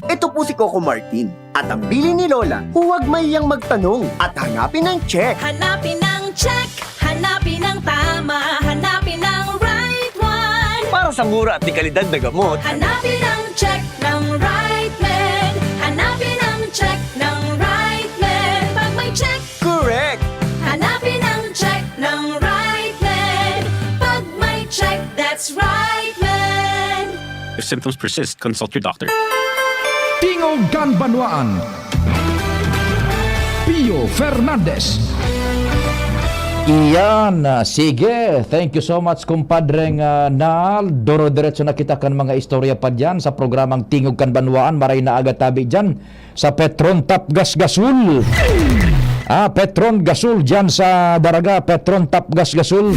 Ito po si Coco Martin. At ang bilin ni Lola, huwag mahiyang magtanong at hanapin ang check. Hanapin ang check, hanapin ang tama, hanapin ang right one. Para sa mura at dekalidad na gamot. Hanapin ang check ng right man. Hanapin ang check ng right man. Pag may check, correct. Hanapin ang check ng right man. Pag may check, that's right man. If symptoms persist, consult your doctor. Tingog kan Banwaan. Pio Fernandez. Iyan, ah, sige. Thank you so much, kumpadreng, ah, Nal. Duro-diretso na kita kan mga istorya pa diyan sa programang Tingog kan Banwaan. Maray na aga tabi diyan sa Petron Tapgas Gasol. Ah, Petron Gasol diyan sa Daraga, Petron Tapgas Gasol.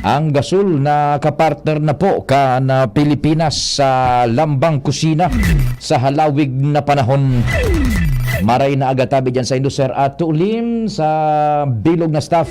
Ang gasol na kapartner na po kan, ah, Pilipinas sa lambang kusina sa halawig na panahon. Maray na aga tabi diyan sa Inducer at Tulim sa bilog na staff.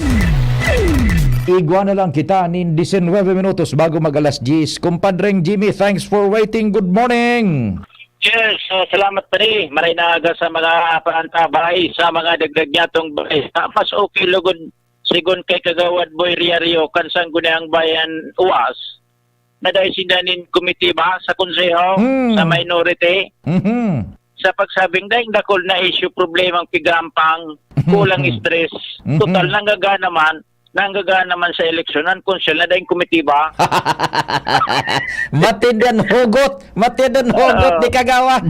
Igwa na lang kita nin diecinuebe minutos bago mag alas diyes. Kumpadreng Jimmy, thanks for waiting. Good morning. Yes, so salamat pa ni. Maray na aga sa mga panantabay, sa mga dagdag niyatong balita. Mas okay lugod, sigon kay Kagawad Boy Riario, kan Sangguniang Bayan, U A S, na dahil sinda nin komitiba sa konseho, Hmm. sa minority, Mhm. sa pagsabing dahil dakul na issue, problemang pigampang, kulang stress. Mhm. Total, nanggagana man, nanggagana man sa eleksyon, ang konsehal na daing komitiba. Matindang hugot, matindang hugot Oo. ni Kagawad.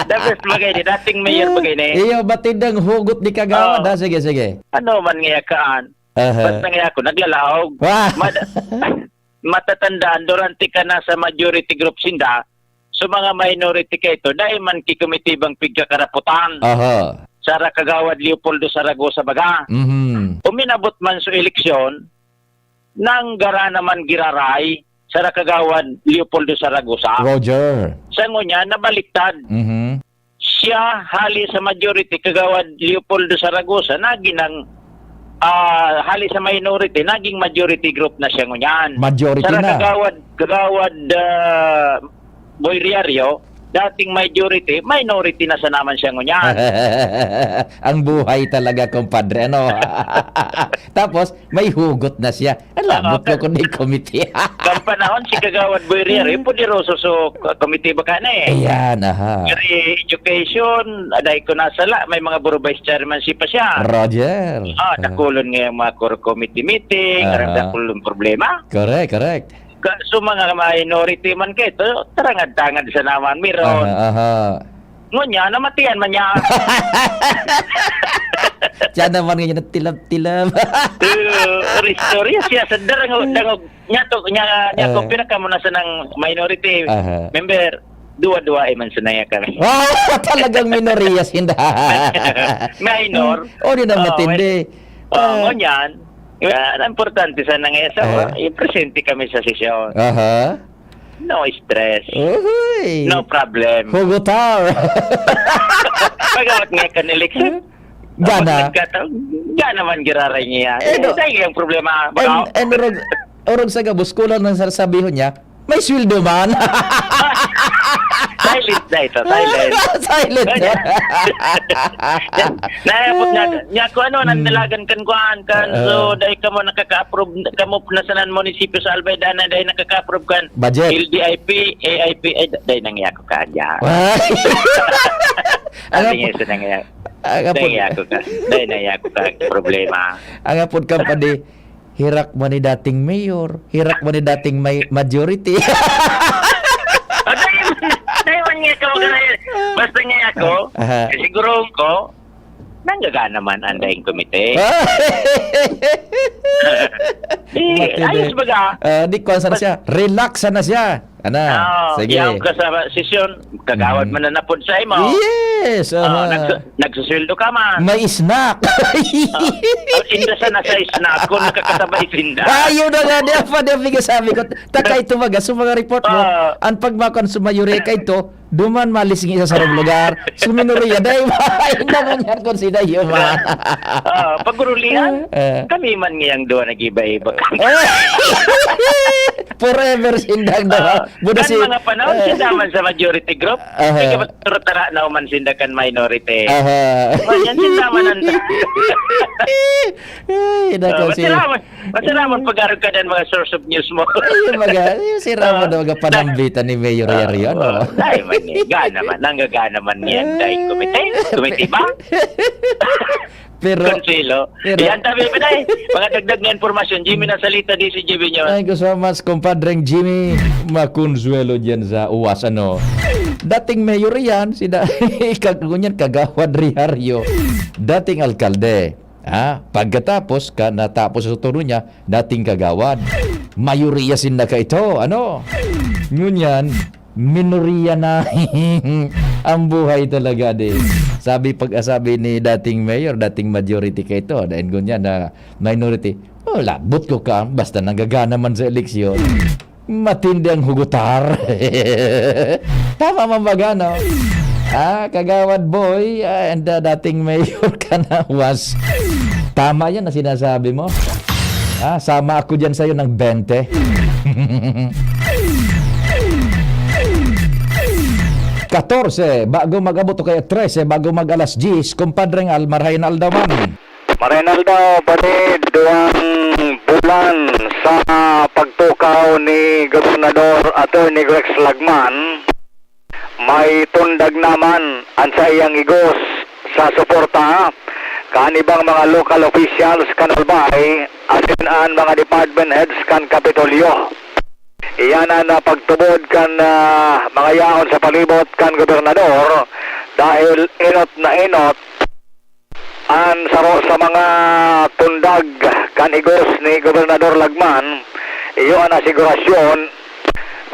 The best bagay ni, dating mayor Hmm, bagay ni. Iyo, matindang hugot ni Kagawad, Oo. ha? Sige, sige. Ano man ngaya kaan? Aha. Basta ngaya ako, naglalaog. Wah. Mad-, matatandaan, durante ka na sa majority group sinda, so mga minority ka ito, dahil man kikomitibang pigkakaraputan. Aha. Sara Kagawad Leopoldo Zaragoza baga. Mhm. Uminabot man sa eleksyon, nanggara naman giraray, Sara Kagawad Leopoldo Zaragoza. Roger. Sa ngunyan, nabaliktad. Mhm. Siya, hali sa majority, Kagawad Leopoldo Zaragoza, naging ang, ah, hali sa minority, naging majority group na siya ngunyan. Majority Sara na. Kagawad, Kagawad, ah, Boy Riario, dating majority, minority na sana man siya ngunyan. Ang buhay talaga, kumpadre, ano? Tapos, may hugot na siya. Alam mo Oo, ko kan kundi komite. Kan panahon si Kagawad Boy Riario, Hmm. poderoso so k-, komite baka na eh. Ayan, aha. Kari education, aday ko nasala, may mga buro vice chairman si pa siya. Roger. Ah, Ah. dakulon nga yung mga core committee meeting, Aha. arang dakulon problema. Correct, correct. Ka-, so mga minority man kayo, to, tarangad-tangad sa naman, meron. Aha, aha. Ngunyan, namatian man niya. Siya naman ngayon, tilab-tilab. Oo, ristorya siya sa darangog, Hmm. dangog. Niya to, niya, niya ko, Ah. pinaka mo na sa nang minority Aha. member, duwa-duwa, eh, man sanaya kami. Ah, talagang minoriyas, hindi. Minor. Oh, di na Oo, matindi. well, oh, Ah. ngunyan, ah, ang importante sa nangyayasawa, Ah. yung presente kami sa sesyon. Aha. No stress. Uy. No problem. Hugutar. Pagawat nga kan eleksyon. Gana. Pag nagkataon, gana man giraray niya. Eh, no. Eh, dahil yung problema, baka And, and orog, orog sa gabos, kulang nang sasabihon niya, may sweldo man. Silent na ito, silent. Silent. Kanya, nayapot nga, niya ko ano, Hmm. nandalagan kan kuhaan kan, so, Oo. dahil ka mo nakaka-approve, kamo na sa nan munisipyo sa Albay, dana dahil nakaka-approve kan Budget. L D I P, A I P, ay, da-, dahil nangyako ka dyan. Why? Ang Sabi niya, apod, isa nangyako. ang apod, Nangyako ka. Dahil nangyako ka, problema. Ang apod ka pa di, hirak man ni dating mayor, hirak man ni dating may majority. O, dahil, dahil man niya ka magkakaroon. Basta niya ako, Aha. siguro ko, nanggagana man ang daing komite. Eh, Matindi. ayos baga. Ah, di, kwan sana Bas- siya. Relax sana siya. Ana, Oo, sige. yaon ka sa sesyon, kagawad Mhm. man na napod sa imo. Yes, Oo, aha. nagsu-, nagsusweldo ka man. May snack. Oo. Ang inda sana sa snack, kung nakakasabay sinda. Ayun na nga, di pa, di pa sabi ko, taka ito baga, sa mga report mo, Oo. ang pagmakon sa mayuri ka ito, duman malising sa sarong lugar, sa minoriya, dahil ba, hindi naman yan kung sino yun, man. Oo, pagrulihan, Eh. kami man ngayang duwa nag-iba-iba. Forever sindang daw. Ah, Buda kan si mga panahon, eh. Sinda man sa majority group, Aha. Sige, ba't turutara na uman sinda kan minority? Aha. Manyan sinda man ang Ay, nako, Ah, si masira man, masira man pag-arog ka ng mga source of news mo. Ay, yung mga, yung sira mo Ah. na mga panambitan ni Mayor Ah, Yari, ano? oh, dahil man eh, gana man, nanggagana man yan, dahil kumite, kumite ba? Pero, Consuelo. pero Yan, tabi, Pinay. Mga dagdag na impormasyon. Jimmy na salita di si Jimmy nyo. Thank you so much, compadreng Jimmy Maconsuelo dyan sa Uwas, ano. Dating mayor yan, si da-, kag-, ngunyan, kagawad Riario. Dating alkalde. Ha? Pagkatapos, ka, natapos sa turno niya, dating kagawad. Mayoriya sinda ka ito, ano? Ngunyan, minoriya na. Ang buhay talaga, di. Sabi, pag, sabi ni dating mayor, dating majority ka ito, dahil ngunyan na minority, oh, labot ko ka, basta nanggagana man sa eleksyon. Matindi ang hugutar. Tama man baga, no? Ah, Kagawad Boy, ah, and, ah, dating mayor ka na, was. Tama yan na sinasabi mo. Ah, sama ako dyan sa'yo ng bente. Katorse, bago mag-abot o kaya trese, bago mag-alas diyes, kumpadreng Al, marahay na aldaw man. Maray na aldaw, pare, duwang bulan sa pagtukaw ni Gobernador Attorney Rex Lagman, may tundag naman an saiyang igos sa suporta kan ibang mga local officials kan Albay, asin an mga department heads kan Kapitolyo. Iyan an, ah, pagtubod kan, ah, mga yaon sa palibot kan gobernador, dahil enot na enot an saro sa mga tundag kan igos ni Gobernador Lagman, iyo an asigurasyon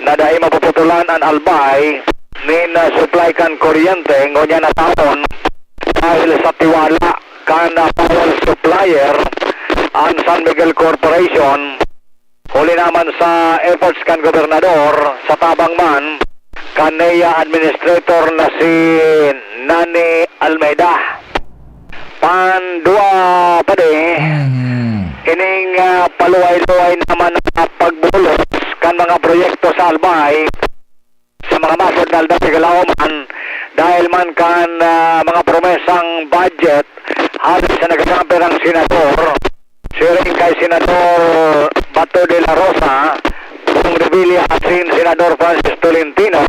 na dai mapuputulan an Albay nin, ah, supply kan kuryente ngunyan na taon dahil sa tiwala kan, ah, power supplier, an San Miguel Corporation, huli naman sa efforts kan gobernador, sa tabang man kan NEA administrator na si Nani Almeida. Pandua pa di, Mhm. ining, ah, paluway-luway naman na pagbulos kan mga proyekto sa Albay, mga masod na aldaw sa kalaoman, dahil man kan, ah, mga promesang budget, hali sa nagkakampi ng senador, siring kay Senador Bato de la Rosa, Bong Revilla, asin Senador Francis Tolentino,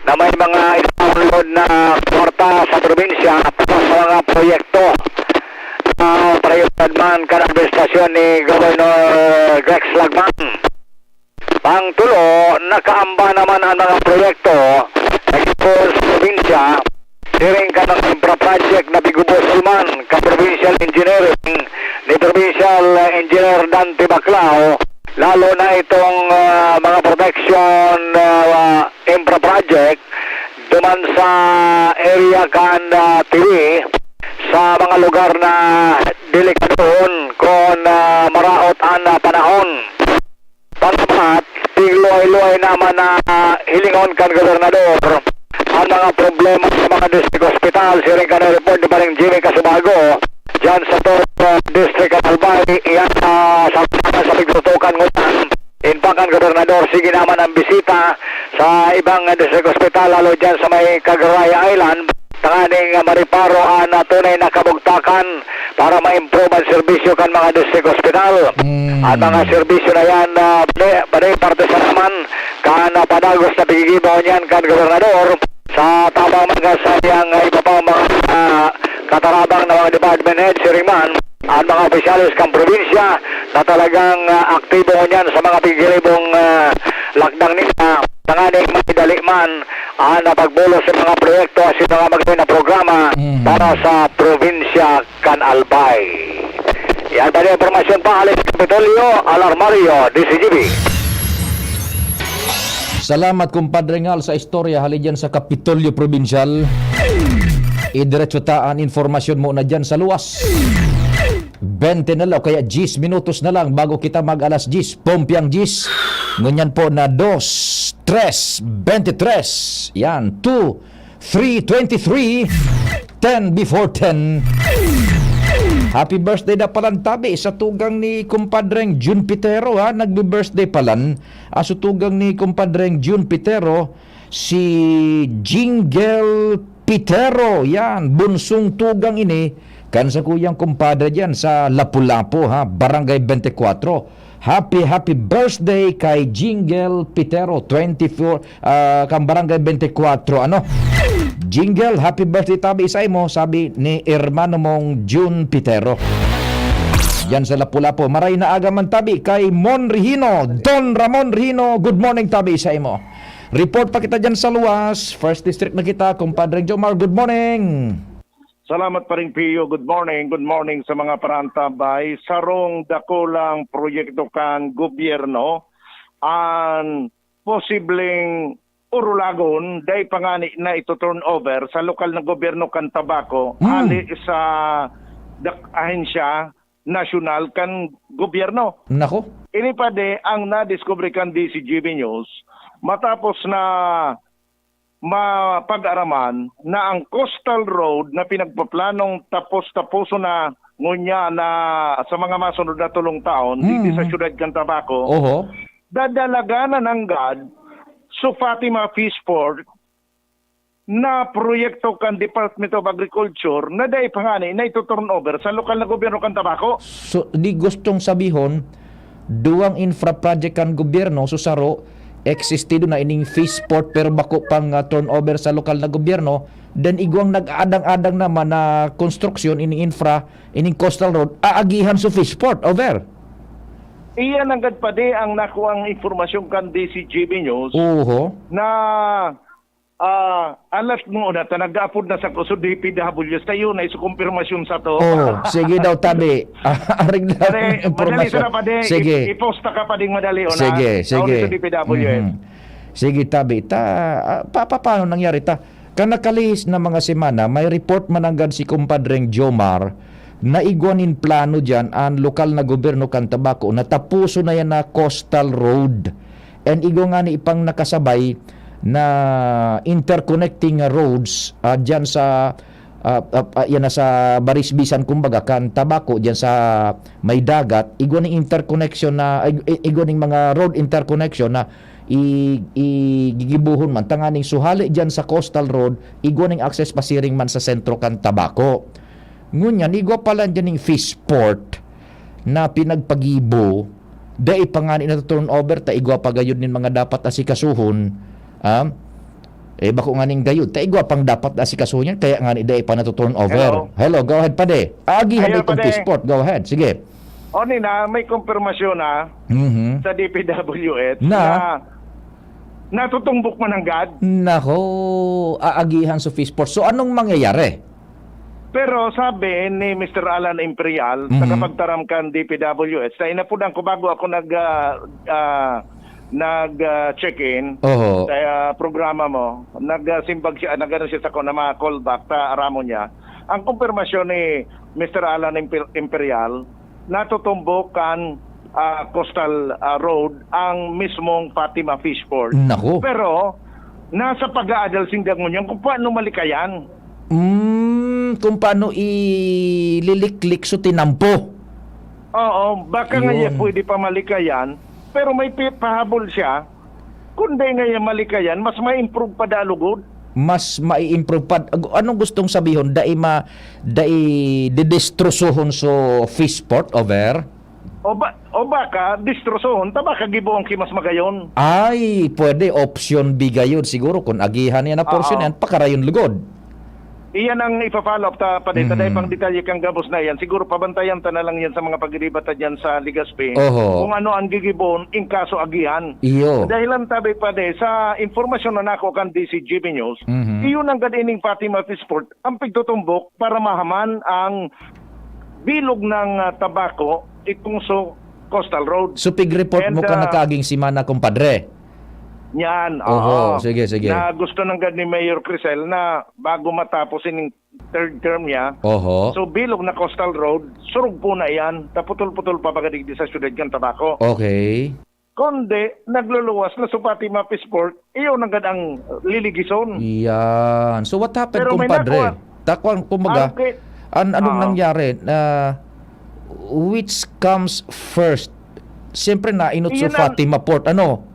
na may mga i-download na kwarta sa probinsya para sa mga proyekto na prioridad man kan administrasyon ni Governor Rex Lagman. Pangtulo, nakaamba naman ang mga proyekto na gibohon sa probinsya, siring kan mga infra project na gigubos man kan Provincial Engineering ni Provincial Engineer Dante Baclao, lalo na itong, ah, mga protection, ah, infra project duman sa area kan, ah, Tiwi, sa mga lugar na delikadohon kun, ah, maraot an, ah, panahon. Pangapat, tigluhay-luhay naman na hilingon kan gobernador an mga problema sa mga district hospital, siring kan report ni Paring Jimmy Casubago, diyan sa Top, uh, District kan Albay, iyan, uh, sa, sa pagtutukan ngunyan. In fact, an gobernador, sige naman ang bisita sa ibang district hospital, lalo diyan sa may Cagaray Island, tanganing, ah, mareparo an, ah, tunay na kabugtakan para ma-improve an serbisyo kan mga district hospital. Mm. An mga serbisyo na yan, ah, bane, bane parte sa naman kan, ah, padagos na piggigibo niyan kan gobernador sa tabang man kan saiyang, ah, iba pang mga, ah, katarabang na mga department head, siring man an mga opisyales kan probinsya na talagang, ah, aktibo ngunyan sa mga pigiribong, ah, lakdang nila, tanganing maidali man an, ah, pagbulos sa mga proyekto asin mga magayon na programa Mhm. para sa probinsya kan Albay. Yan pa rin impormasyon pa, Alex Capitolio, Alarmario, D C G B. Salamat, Kumpadre Ngal, sa istorya hali dyan sa Kapitolyo Probinsyal. Idiretso ta an informasyon mo na dyan sa luwas. Bente na lang o kaya diyes minutos na lang bago kita mag-alas diyes. Pompiang diyes. Ngunyan po na dos, tres, bente tres. Yan, two, three twenty-three, ten before ten. Happy birthday na palan tabi sa tugang ni Kumpadreng Jun Pitero, ha? Nagbe-birthday palan. Ah, sa tugang ni Kumpadreng Jun Pitero, si Jingle Pitero. Yan, bunsong tugang ini kan sakuyang kumpadre diyan sa Lapu-Lapu, ha? Barangay twenty-four. Happy, happy birthday kay Jingle Pitero, twenty-four, ah, kan Barangay twenty-four, ano? Jingle, happy birthday tabi sa imo, sabi ni hermano mong Jun Pitero. Diyan sa Lapu-Lapu. Maray na aga man tabi kay Mon Rihino, Don Ramon Rihino. Good morning tabi sa imo. Report pa kita diyan sa luwas. First District na kita, Kumpadre Jomar. Good morning. Salamat, Paring Pio. Good morning. Good morning sa mga parantabay. Sarong dakulang proyekto kan gobyerno, an posibleng orulagon, dai pa ngani na ito-turn over sa lokal na gobyerno kan Tabaco, Hmm. hali sa dak-, ahensya nasyonal kan gobyerno. Nako. Ini pa di ang nadiskubre kan D C G B News matapos na mapag-araman na ang coastal road na pinagpaplanong tapos-taposon na ngunyan na sa mga masunod na tolong taon, digdi sa Mm. siyudad kan Tabaco, Oho. dadalagan na nanggad sa Fatima Fishport na proyekto kan Department of Agriculture na dai pa ngani na ito-turn over sa lokal na gobyerno kan Tabaco. So, di gustong sabihon, duwang infra project kan gobyerno, so saro, existido na ining Fishport, pero bako pang, ah, turnover sa lokal na gobyerno, then igwang nag-aadang-adang naman na konstruksyon, ining infra, ining coastal road, aagihan sa Fishport, over. Iyan nanggad pa di ang nakuang impormasyon kan D C G B News Oho. na, ah, alas mo na ta nag-aapod na sa kuso D P W sa iyo na isukumpirmasyon sa to. Oh, sige daw, tabi. Arig na Pare, ang madali impormasyon. sana pa di. Sige. I-, i-post ka pa ding madali, o na. Sige, Tao sige. ni sa D P W S. Mhm. Sige, tabi. Ta, ah, pa, pa, paano nangyari ta? Kan nakalihis na mga semana, may report mananggad si Kumpadreng Jomar na igwa nin plano diyan an lokal na gobyerno kan Tabaco na tapuson na yan na coastal road. And igwa ngani pang nakasabay na interconnecting roads, ah, diyan sa, ah, ah, ah, yan na sa barisbisan, kumbaga, kan Tabaco, diyan sa may dagat, igwa ning interconnection na, ig-, i-, igwa ning mga road interconnection na i-, igigibuhon man, tanganing suhali diyan sa coastal road, igwa ning access pasiring man sa sentro kan Tabaco. Ngunyan, igwa pa lang diyan ning fish port na pinagpagibo, dai pa ngani na turn over, ta igwa pa gayud nin mga dapat asikasuhon, ah, eh, bako nganing gayud, ta igwa pang dapat asikasuhon yan, kaya ngani dai pa na turn over. Hello. Hello, go ahead, pade. Aagihan Ayo, na itong pade. Fish port. Go ahead, sige. O, ni na, may kumpirmasyon na Mhm. sa D P W H Na? na natutumbok man ang gad. Nako, aagihan sa fish port. So, anong mangyayari? Pero sabi ni Mister Alan Imperial, Mhm. tagapagtaram kan D P W H, sa inapudan ko bago ako nag, ah, ah, nag, ah, check-in Oho. sa, ah, programa mo, nagsimbag siya, nag-ano siya sa ko na mga callback, ta aramo niya. Ang kumpirmasyon ni Mister Alan Imper-, Imperial, natutumbok kan, ah, coastal, ah, road ang mismong Fatima Fish Port. Naku. Pero, nasa pag-aadal sinda ngunyan kung paano malikayan. Mm, kung paano ililiklik so tinampo. Oo, baka nga Yun. niya pwede pa malikayan, pero may pi-, pahabol siya. Kung dai nga niya malikayan, mas ma-improve pa da lugod. Mas mai-improve pa. Ag-, anong gustong sabihon? Dai ma-, dai didestrosohon so fish port over? O ba, o baka, destrosohon, ta baka gibohon ki mas magayon. Ay, pwede. Option B gayud. Siguro kung agihan niya na portion Oo. yan, pakarayon lugod. Iyan ang ipa-follow up ta, pade, ta Mhm. dai pang detalye kan gabos na iyan. Siguro pabantayan ta na lang yan sa mga pagiriba ta diyan sa Legazpi. Oho. Kung ano ang gigibohon in kaso agihan. Iyo. Dahilan tabi, pade, sa impormasyon na nako kan D C G B News, Mhm. iyon ang gad ining Fatima Fish Port, ang pigtutumbok para mahaman ang bilog ng, ah, Tabaco, itong so Coastal Road. So, pig-report And, mo ka ah, nakaaging semana, kumpadre? Yan, Oho, oo. sige, sige. Na gusto ng gad ni Mayor Crisel na bago matapos ining third term niya, Oho. so bilog na Coastal Road, surog po na iyan, taputol-putol pa baga digdi sa siyudad kan Tabaco. Okay. Kundi, nagluluwas na supati mapisport, iyo na gad ang liligison. Yan. So, what happened, Pero may kumpadre? nakuha. Takuan, kumbaga, Ang ki-, an-, anong Oo. nangyari? Na, which comes first? Siyempre, nainot sa Iyan ang Fatima Port. Ano?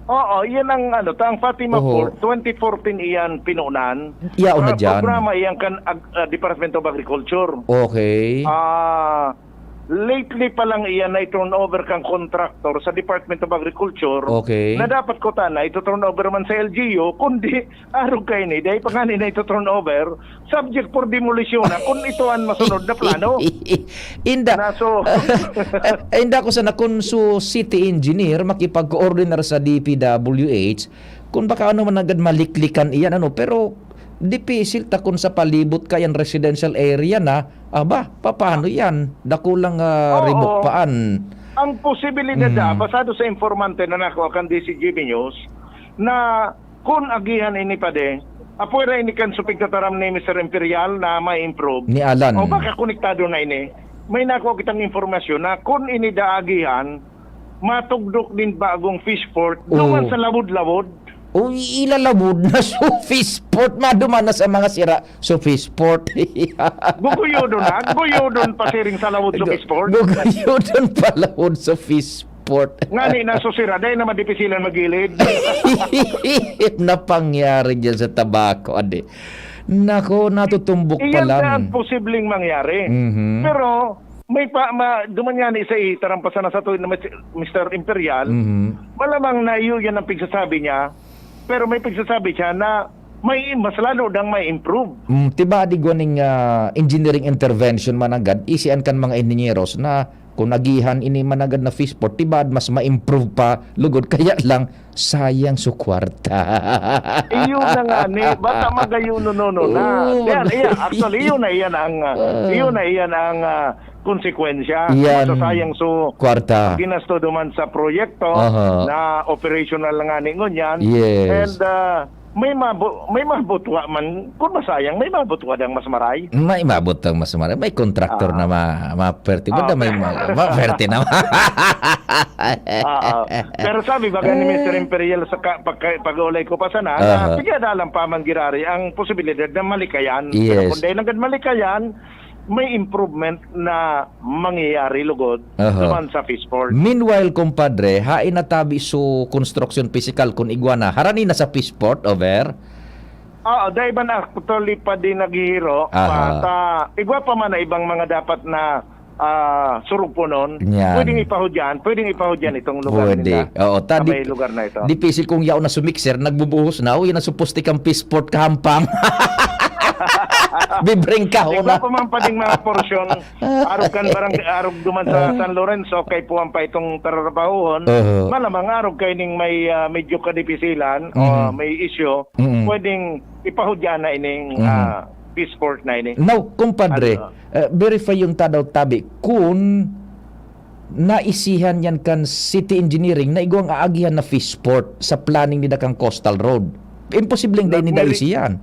Oo, iyan ang ano, ta ang Fatima Oho. Port, twenty fourteen iyan pinunan. Yaon na Pro-, dyan. programa iyan kan ag-, ah, Department of Agriculture. Okay. Ah, lately pa lang iyan na i-turn over kang contractor sa Department of Agriculture Okay. na dapat ko ta na ito-turn over man sa L G U, kundi arog kaini, dahil pa nga ni na ito-turn over, subject for demolition na kung ito ang masunod na plano. Inda, Na so, inda ko sana kung so city engineer, makipag-coordinar sa D P W H, kung baka ano man agad maliklikan iyan, ano, pero dipisil ta kung sa palibot ka yan, residential area na, aba, papaano yan? Dakulang, ah, Oo. ribok paan. Ang posibilidad Mm. na, basado sa informante na nakuha kan D C G B News, na kun agihan ini, pade, apwera ini kan supig tataram ni Mister Imperial na ma-improve. Ni Alan. O baka konektado na ini. May nakuha kitang impormasyon na kun ini daagihan, matugdok nin bagong fishport Oh. duman sa Lawod-Lawod. O, i-, ilalawod na so fishport, maduman na sa mga sira so fishport. Guguyodon na, guyodon pa siring sa lawod so Gu-, fishport. guguyodon pa lawod so fishport. Ngani na so sira, dahil naman dipisilan magilid. Napangyari dyan sa Tabaco, adi. Nako, natutumbok pa Iyan lang. na ang posibleng mangyari. Mhm. Pero, may pa, ma, duman nga ni sa itarampasan na sa tuwid na Mis-, Mister Imperial, Mhm. malamang na iyo yan ang pigsasabi niya, pero may pigsasabi siya na may mas lalo dang may improve. Mm, tiba di gwaning, ah, engineering intervention man agad, isian kan mga inhinyeros na kung agihan ini man agad na fishport, tibaad mas ma-improve pa lugod, kaya lang, sayang so kwarta. Iyo na nga ni, bata magayon no, no, no, na. Oo, Yan, mag- iya, actually, iyo na iyan ang, ah, Ah. iyo na iyan ang, ah, konsekwensya. Yan. Masasayang so Kwarta. ginasto duman sa proyekto Aha. na operational na nga ni ngunyan. Yes. And, ah, May mabu-, may mabutwa man, kun masayang, may mabutwa dang mas maray. May mabutwa mas maray. May kontraktor na Ah. ma-, maperte. Banda Ah. may ma-, maperte na. Oo. Pero sabi baga ni Mister Imperial sa ka-, pagka-, pag-ulay ko pa sana, na Aha. sige, dalang pa man girari ang posibilidad na malikayan. Pero Yes. kung dahil nanggad malikayan, may improvement na mangyayari lugod Aha. duman sa Fishport. Meanwhile, kumpadre, hain na tabi su construction physical kun igwa na. Harani na sa Fishport, over? Oo, dahil ba na actually pa din naghihiro, Aha. pa, ta, igwa pa man na ibang mga dapat na, ah, surugponon, Yan. pwedeng ipahudyan, pwedeng ipahudyan itong lugar Pwede. nila Oo, ta, sa di, may lugar na ito. Difícil kung yaon na sumikser, nagbubuhos na, "Uy, yan ang suposte kang Fishport kahampang." Bibreng kahon Igwa na. pa man pa ding mga porsyon, arog kan barang-, arog duman sa Ah. San Lorenzo, kay puwan pa itong tararabahohon, Aha. malamang arog kay ning may, ah, medyo kadipisilan o Mhm. may issue, Mm. pwedeng ipahudya na ining, Mhm. ah, Fishport na ini. Now, kumpadre, Ano? eh, verify yung tadaw tabi kun naisihan yan kan city engineering na igwang aagihan na Fishport sa planning nida kan coastal road. Imposibleng dai ninda Nagmiri-, isi yan.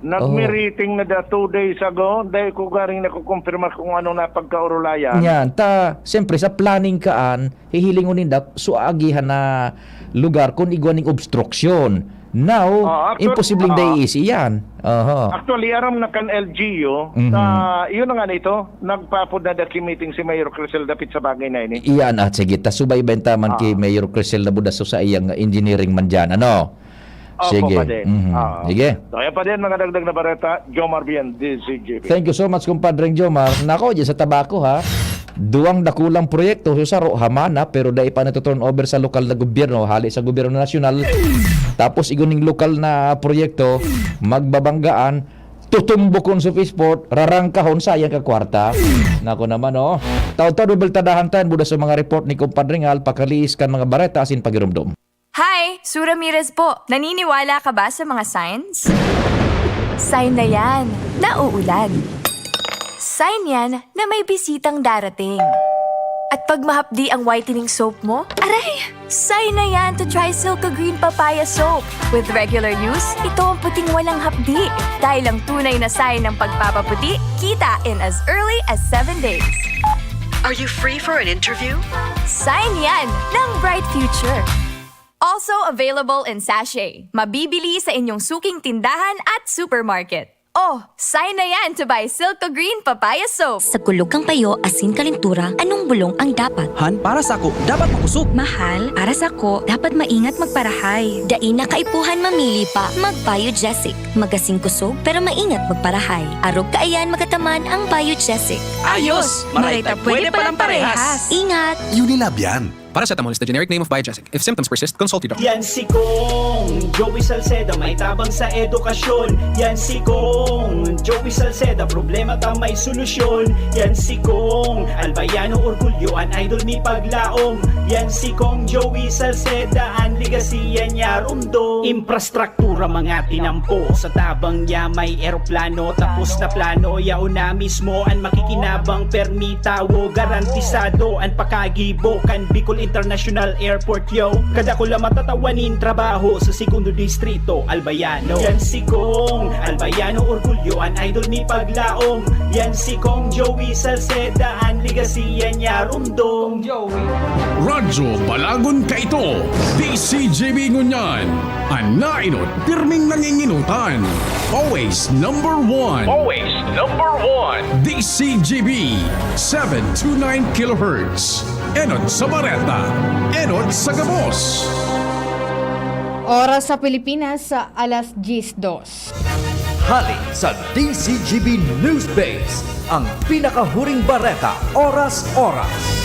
nagmiriting na da two days ago, dai ko garing nakukumpirmar kung ano na pagkaurulayan. Yan. Ta, siyempre, sa planning kaan, hihilingon ninda, so aagihan na lugar kun igwa ning obstruction. Now, Ah, actually, imposibleng ah. dai isi yan. Aha. Actually, aram na kan L G U, Mhm. sa, yun na nga nito, nagpaapod na daki meeting si Mayor Crisel dapit sa bagay na ini. Iyan, at sige, ta subay bentaman ki Ah. Mayor Crisel na budas sa iyang engineering man dyan, ano? Opo, Sige. pwede. Mhm. Ah. Sige. So, ayan pa din, mga dagdag na bareta, Jomar Bien, D Z G B. Thank you so much, kumpadreng Jomar. Nako, dyan sa Tabaco, ha? Duwang dakulang proyekto, so saro, hamana, pero dai pa nagto-turn over sa lokal na gobyerno, hali sa gobyerno nasyonal. Tapos, iguning lokal na proyekto, magbabanggaan, tutumbokon sa Fishport, rarangkahon, sayang ka kwarta. Nako naman, oh. Taon-taon, bibeltadahan tayo, buda sa mga report ni Kumpadre Ngal, pakaliis kan mga bareta asin pagirumdom. Hi! Su Ramirez po. Naniniwala ka ba sa mga signs? Sign na yan na uulan. Sign yan na may bisitang darating. At pag mahapdi ang whitening soap mo, aray! Sign na yan to try Silka Green Papaya Soap. With regular use, ito ang puting walang hapdi. Dahil ang tunay na sign ng pagpapaputi, kita in as early as seven days. Are you free for an interview? Sign yan ng bright future. Also available in sachet. Mabibili sa inyong suking tindahan at supermarket. Oh, sign na yan to buy Silka Green Papaya Soap. Sa kulog kan payo asin kalentura, anong bulong ang dapat? Han, para sako, dapat makosog. Mahal, para sako, dapat maingat magparahay. Dai na kaipuhan mamili pa, mag-Biogesic. Magasing kosog, pero maingat magparahay. Arog kaiyan magataman ang Biogesic. Ayos! Maray ta pwede palang parehas. Ingat! Unilab yan. Paracetamol is the generic name of Biogesic. If symptoms persist, consult your doctor. Yan si Kong Joey Salceda, may tabang sa edukasyon. Yan si Kong Joey Salceda, problema ta may solusyon. Yan si Kong Albayano, orgulyo an idol mi paglaom. Yan si Kong Joey Salceda, an legacy yan niya rumdom. Infrastruktura mga tinampo, sa tabang niya may eroplano, tapos na plano, yaon na mismo an makikinabang, permi tawo, garantisado an pakagibo kan Bicol International Airport, yo. Kadakula matatawa nin trabaho sa Segundo Distrito, Albayano. Yan si Kong Albayano, orgulyo an idol mi paglaom. Yan si Kong Joey Salceda, an legacy yan niya rumdom. Radyo Balagon kaito, D C G B ngunyan. An naenot, pirming nangingenotan. Always number one. Always number one. D C G B, seven two nine kilohertz. Enot sa Bareta, enot sa gabos. Oras sa Pilipinas, alas diyes dos. Hali sa D C G B News Base, ang pinakahuring bareta, oras-oras.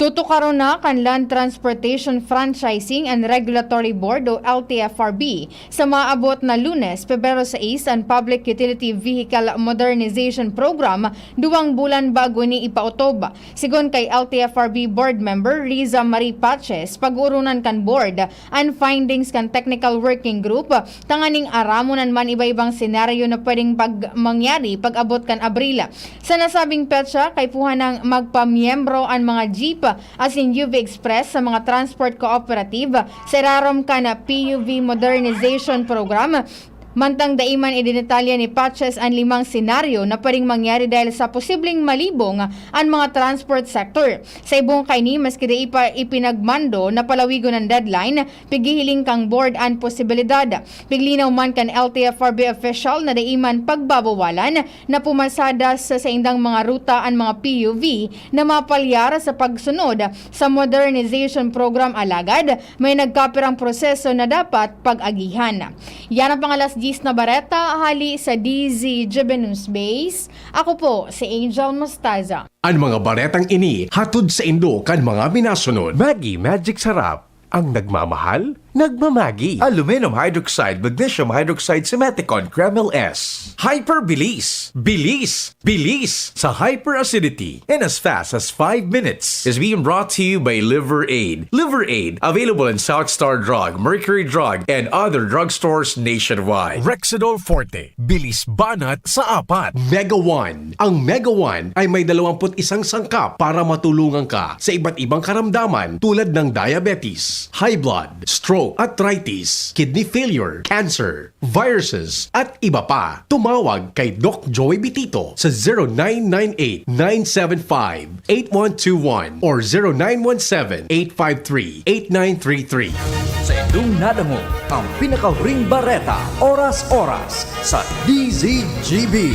Tutukaron na kan Land Transportation Franchising and Regulatory Board o L T F R B sa maabot na Lunes, Pebrero sais, an Public Utility Vehicle Modernization Program, duwang bulan bago ini ipautob. Sigon kay L T F R B Board Member Riza Marie Paches, pag-uoronan kan Board an findings kan Technical Working Group tanganing aramon an man iba-ibang senaryo na pwedeng pag-, mangyari pag-abot kan Abril. Sa nasabing petsa, kaipuhan nang magpamiyembro an mga jeep asin U V Express sa mga transport cooperative sa irarom kan P U V Modernization Program. Mantang dai man idinetalye ni Paches an limang senaryo na pwedeng mangyari dahil sa posibleng malibong an mga transport sector. Sa ibong kaini, maski dai pa ipinagmando na palawigon an deadline, pighihiling kan board an posibilidad. Piglinaw man kan L T F R B official na dai man pagbabawalan na pumasada sa saindang mga ruta an mga P U V na mapalyar sa pagsunod sa modernization program, alagad may nagkapirang proseso na dapat pag-agihan. Yan ang pang-alas diyes na bareta hali sa D Z G B News Base. Ako po si Angel Mostaza. An mga baretang ini hatod saindo kan mga minasunod. Maggi Magic Sarap. Ang nagmamahal, nagmamagi. Aluminum hydroxide, magnesium hydroxide, Simethicone, Kremil S. Hyperbilis. Bilis. Bilis. Sa hyperacidity. In as fast as five minutes. Is being brought to you by Liver Aid. Liver Aid. Available in South Star Drug, Mercury Drug, and other drugstores nationwide. Rexidol Forte. Bilis banat sa apat. Mega One. Ang Mega One ay may dalawampu't isang sangkap para matulungan ka sa iba't ibang karamdaman tulad ng diabetes, high blood, stroke, arthritis, kidney failure, cancer, viruses, at iba pa. Tumawag kay Doc Joey Bitito sa zero nine nine eight nine seven five eight one two one or zero nine one seven eight five three eight nine three three. Sa indong nadangog ang pinakahuring bareta, oras-oras sa D Z G B.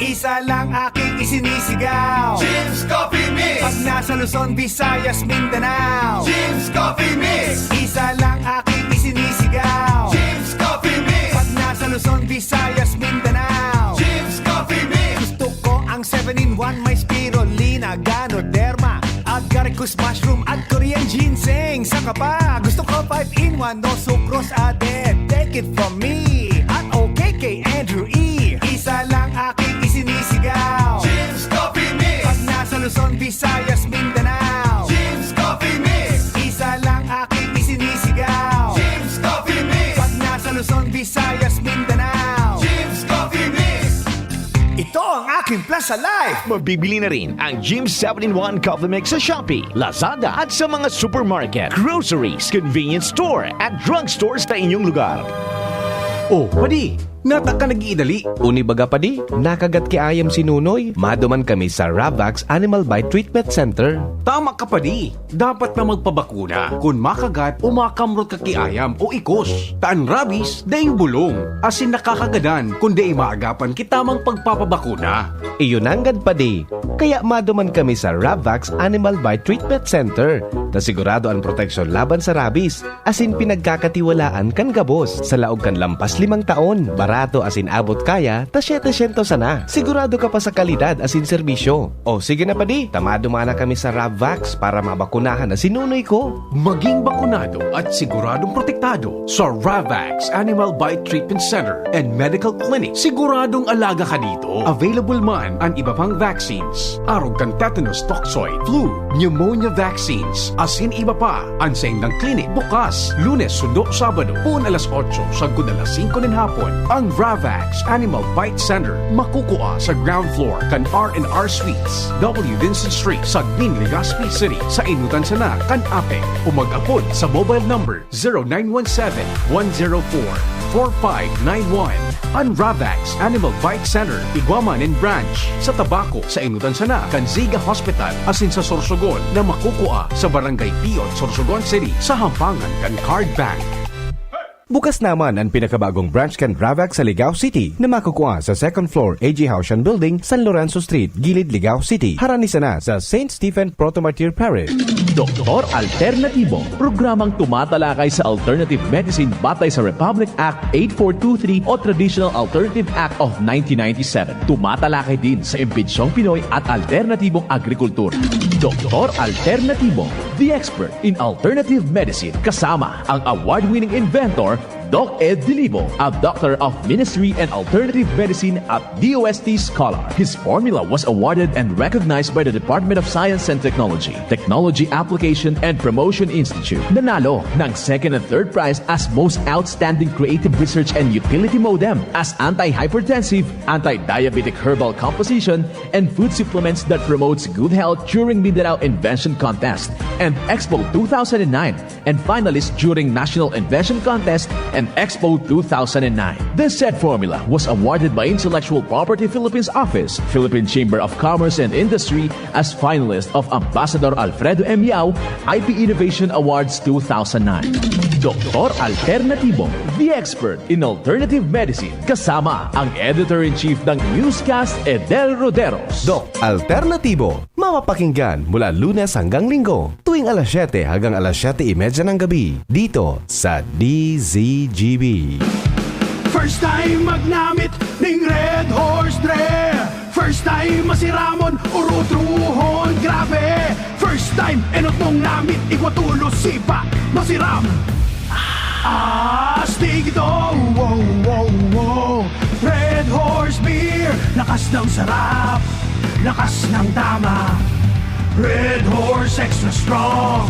Isa lang aking isinisigaw. Jim's Coffee Mix. Pag nasa Luzon, Visayas, Mindanao. Jim's Coffee Mix. Isa lang aking isinisigaw. Jim's Coffee Mix. Pag nasa Luzon, Visayas, Mindanao. Jim's Coffee Mix. Gusto ko ang seven in one, may spirulina, ganoderma, agaricus mushroom at Korean ginseng. Saka pa, gusto ko five in one, no sucrose added. Take it from me at O K K Andrew E. Isa lang aking isinisigaw. Jim's Coffee Mix. Pag nasa Luzon, Visayas, Mindanao. Jim's Coffee Mix. Isa lang aking isinisigaw. Jim's Coffee Mix. Pag nasa Luzon, Visayas, Mindanao. Jim's Coffee Mix. Ito ang aking Plaza Life. Mabibili na rin ang Jim's seven in one Coffee Mix sa Shopee, Lazada, at sa mga supermarket, groceries, convenience store, at drugstores na inyong lugar. Oh, padi, nata ka nag-iidali. Uni baga, padi, nakagat ki ayam si Nunoy. Maduman kami sa Ravax Animal Bite Treatment Center. Tama ka, padi. Dapat na magpabakuna kun makagat o makamrot ka ki ayam o ikos. Ta an rabies, daing bulong, asin nakakagadan kun dai maagapan ki tamang pagpapabakuna. Iyo nanggad, padi. Kaya maduman kami sa Ravax Animal Bite Treatment Center, ta sigurado an proteksyon laban sa rabies, asin pinagkakatiwalaan kan gabos. Sa laog kan lampas limang taon, barato asin abot kaya ta siyete syentos sana. Sigurado ka pa sa kalidad asin serbisyo. O sige na, padi, ta maduman na kami sa Ravax para mabakunahan na si Nunoy ko. Maging bakunado at siguradong protektado sa Ravax Animal Bite Treatment Center and Medical Clinic. Siguradong alaga ka dito. Available man an iba pang vaccines, arog kan tetanus toxoid, flu, pneumonia vaccines, asin iba pa. An saindang klinik bukas Lunes sundo Sabado, poon alas otso sagkod alas singko nin hapon. Ang Ravax Animal Bite Center makukua sa ground floor kan R and R Suites, W Vincent Street, Sagmin, Legazpi City, sa enotan sana kan APEC, o mag-apod sa mobile number zero nine one seven, one zero four, four five nine one. An Ravax Animal Bite Center, igwa man nin branch sa Tabaco, sa enotan sana kan Ziga Hospital, asin sa Sorsogon na makukua sa Barangay Pion, Sorsogon City, sa hampangan kan Card Bank. Bukas naman an pinakabagong branch kan Ravax sa Ligao City na makukua sa second floor A G Haushan Building, San Lorenzo Street, Gilid, Ligao City. Harani sana sa Saint Stephen Proto-Martyr Parish. Doktor Alternatibo, programang tumatalakay sa alternative medicine batay sa Republic Act eight four two three o Traditional Alternative Act of nineteen ninety-seven. Tumatalakay din sa imbensyong Pinoy at alternatibong agrikultura. Doktor Alternatibo, the expert in alternative medicine, kasama ang award-winning inventor, Doc Ed Dilibo, a Doctor of Ministry and Alternative Medicine at D O S T scholar. His formula was awarded and recognized by the Department of Science and Technology, Technology Application and Promotion Institute. Nanalo ng second and third prize as Most Outstanding Creative Research and Utility Modem, as anti-hypertensive, anti-diabetic herbal composition, and food supplements that promotes good health during Mindanao Invention Contest and Expo two thousand nine, and finalist during National Invention Contest and Expo two thousand nine. This said formula was awarded by Intellectual Property Philippines Office, Philippine Chamber of Commerce and Industry, as finalist of Ambassador Alfredo M. Yao I P Innovation Awards two thousand nine. Doktor Alternatibo, the expert in alternative medicine, kasama ang editor-in-chief ng newscast, Edel Roderos. Doc Alternatibo, mapapakinggan mula Lunes hanggang Linggo, tuwing alas siyete hanggang alas siyete y media ng gabi, dito sa D Z G B. First time magnamit ning Red Horse Dre. First time masiramon, urutrohon, grabe. First time, enot mong namit, igwa tulos, sipa, masiram. Astig ito, wow, wow, wow. Red Horse Beer, lakas ng sarap, lakas ng tama. Red Horse Extra Strong,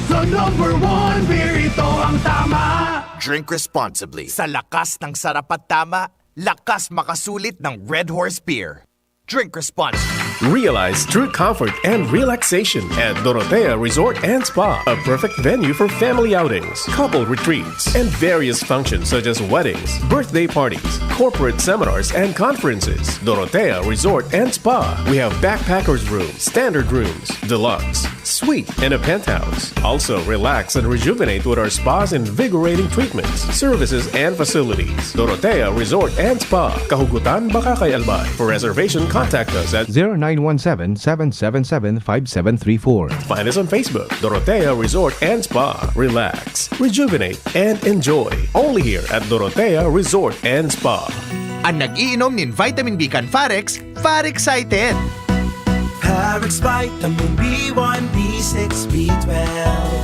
the number one beer, ito ang tama. Drink responsibly. Sa lakas ng sarap at tama, lakas makasulit ng Red Horse Beer. Drink responsibly. Realize true comfort and relaxation at Dorotea Resort and Spa, a perfect venue for family outings, couple retreats, and various functions such as weddings, birthday parties, corporate seminars, and conferences. Dorotea Resort and Spa. We have backpackers room, standard rooms, deluxe, suite, and a penthouse. Also, relax and rejuvenate with our spa's invigorating treatments, services, and facilities. Dorotea Resort and Spa, Kahugutan, Bacacay, Albay. For reservation, contact us at zero nine one seven, seven seven seven, five seven three four. Find us on Facebook, Dorotea Resort and Spa. Relax, rejuvenate, and enjoy. Only here at Dorotea Resort and Spa. An nag-iinom nin vitamin B kan Farex, Far excited! Parex Vitamin B one, B six, B twelve.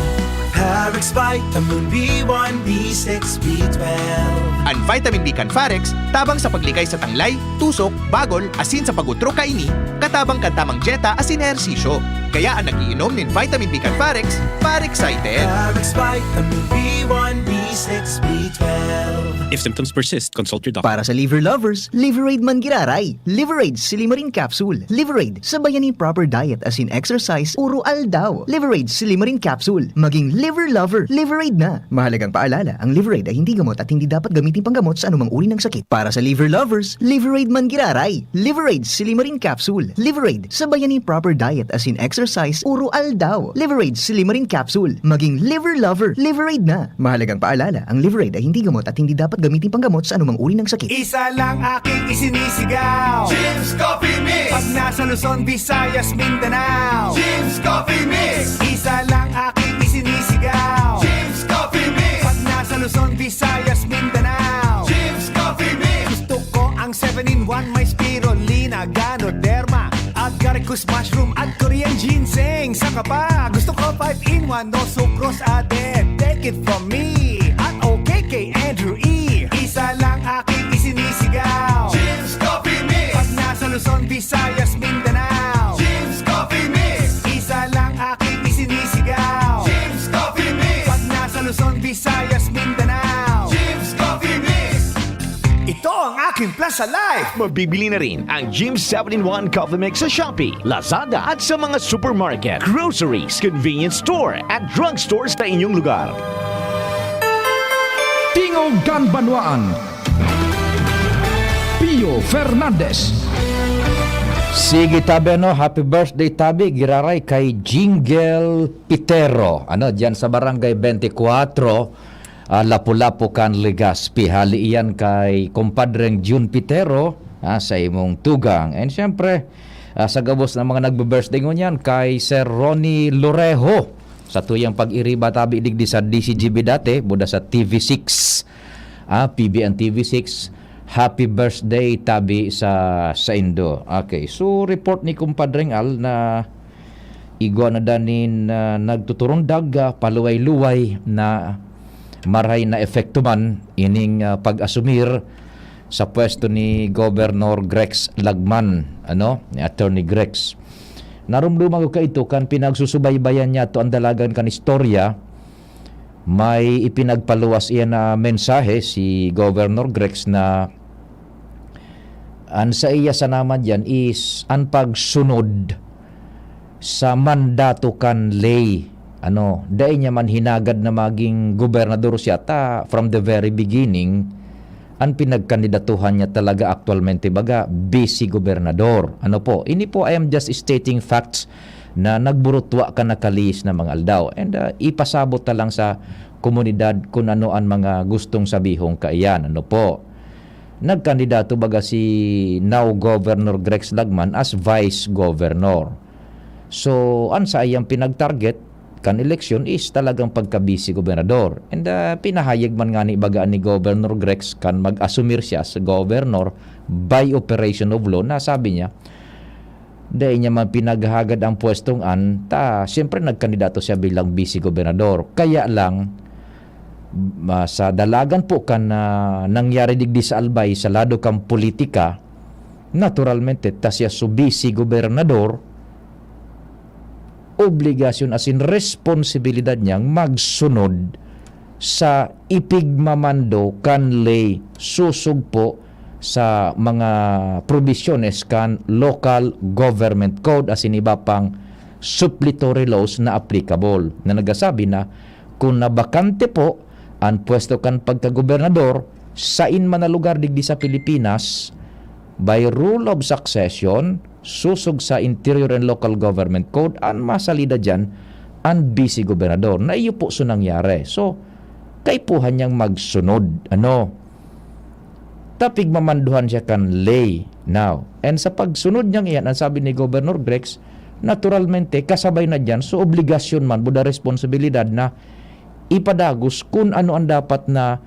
Parex Vitamin B one, B six, B twelve. An vitamin B kan Farex, tabang sa paglikay sa tanglay, tusok, bagol, asin sa pag-utro kaini, katabang kan tamang dyeta asin ehersisyo. Kaya an nag-iinom nin vitamin B kan Farex, Far excited! Parex Vitamin B one, B six, B twelve. If symptoms persist, consult your doctor. Para sa liver lovers, Liveraid man giraray. Liveraid Silimarin Capsule. Liveraid, sabayan nin proper diet asin exercise, uro aldaw. Liveraid Silimarin Capsule. Maging liver lover, Liveraid na. Mahalagang paalala, ang Liveraid ay hindi gamot at hindi dapat gamitin panggamot sa anumang uri ng sakit. Para sa liver lovers, Liveraid man giraray. Liveraid Silimarin Capsule. Liveraid, sabayan nin proper diet asin exercise, uro aldaw. Liveraid Silimarin Capsule. Maging liver lover, Liveraid na. Mahalagang paalala, ang Liveraid ay hindi gamot at hindi dapat gamitin panggamot sa anumang uri ng sakit. Isa lang aking isinisigaw. Jim's Coffee Mix. Pag nasa Luzon, Visayas, Mindanao. Jim's Coffee Mix. Isa lang aking isinisigaw. Jim's Coffee Mix. Pag nasa Luzon, Visayas, Mindanao. Jim's Coffee Mix. Gusto ko ang seven-in-one, may spirulina, ganoderma, agaricus mushroom at Korean ginseng. Saka pa, gusto ko five-in-one, no sucrose added. Take it from me at okay kay Andrew E. Isa lang aking isinisigaw. Jim's Coffee Mix. Pag nasa Luzon, Visayas, Mindanao. Jim's Coffee Mix. Isa lang aking isinisigaw. Jim's Coffee Mix. Pag nasa Luzon, Visayas, Mindanao. Jim's Coffee Mix. Ito ang aking plan sa life. Mabibili na rin ang Jim's seven-in-one Coffee Mix sa Shopee, Lazada at sa mga supermarket, groceries, convenience store at drugstore sa inyong lugar. Tingog kan Banwaan, Pio Fernandez. Sige, tabi, ano, happy birthday, tabi, giraray kay Jingle Pitero, ano, diyan sa Barangay twenty-four, ah, Lapu-Lapu kan Legazpi. Hali iyan kay kumpadreng Jun Pitero, ah, sa imong tugang. And syempre, ah, sa gabos ng mga nagbe-birthday ngunyan, kay Sir Ronnie Lorejo, sa tuyang pag-iriba tabi digdi sa D C G B dati, buda sa T V six, ah, P B N T V six. Happy birthday tabi sa saindo. Okay, so report ni Kumpadreng Al na igwa na danin, ah, nagtuturundag, ah, paluway-luway na Maray na epekto man ining, ah, pag-asumir sa pwesto ni Governor Grex Lagman, ano, ni Attorney Grex. Narumduman ko kaito kan pinagsusubaybayan niya to ang dalagan kan istorya. May ipinagpaluwas iyan na mensahe si Governor Grex na an saiya sana man diyan is an pagsunod sa mandato kan ley. Ano, dai niya man hinagad na maging gobernador siya, ta from the very beginning, an pinagkandidatuhan niya talaga aktualmente, baga, vice gobernador. Ano po, ini po, I am just stating facts na nagburutwa kan nakalihis na mga aldaw. And, ah, ipasabot na lang sa komunidad kun ano an mga gustong sabihon kaiyan. Ano po, nagkandidato baga si now Governor Grex Lagman as Vice Governor. So, an saiyang pinag-target kan eleksyon is talagang pagka-vice gobernador. And, ah, pinahayag man ngani baga ni Governor Grex kan mag-asumir siya sa governor by operation of law na sabi niya, dai niya man pinaghagad ang pwestong an, ta siyempre nagkandidato siya bilang vice gobernador. Kaya lang, ma-, sa dalagan po kan, ah, nangyari digdi sa Albay sa lado kan politika, naturalmente, ta siya su vice gobernador, obligasyon asin responsibilidad niyang magsunod sa ipigmamando kan ley sosog po sa mga probisyones kan Local Government Code asin iba pang suppletory laws na applicable, na nagsasabi na kun nabakante po an pwesto kan pagkagobernador sain man na lugar digdi sa Pilipinas, by rule of succession, sosog sa Interior and Local Government Code, an masalida diyan an vice gobernador, na iyo po su nangyari. So, kaipuhan niyang magsunod, ano, ta pigmamandohan siya kan ley. Now, and sa pagsunod niyang iyan, ang sabi ni Governor Grex, naturalmente, kasabay na diyan, so obligasyon man, buda responsibilidad na ipadagos kun ano an dapat na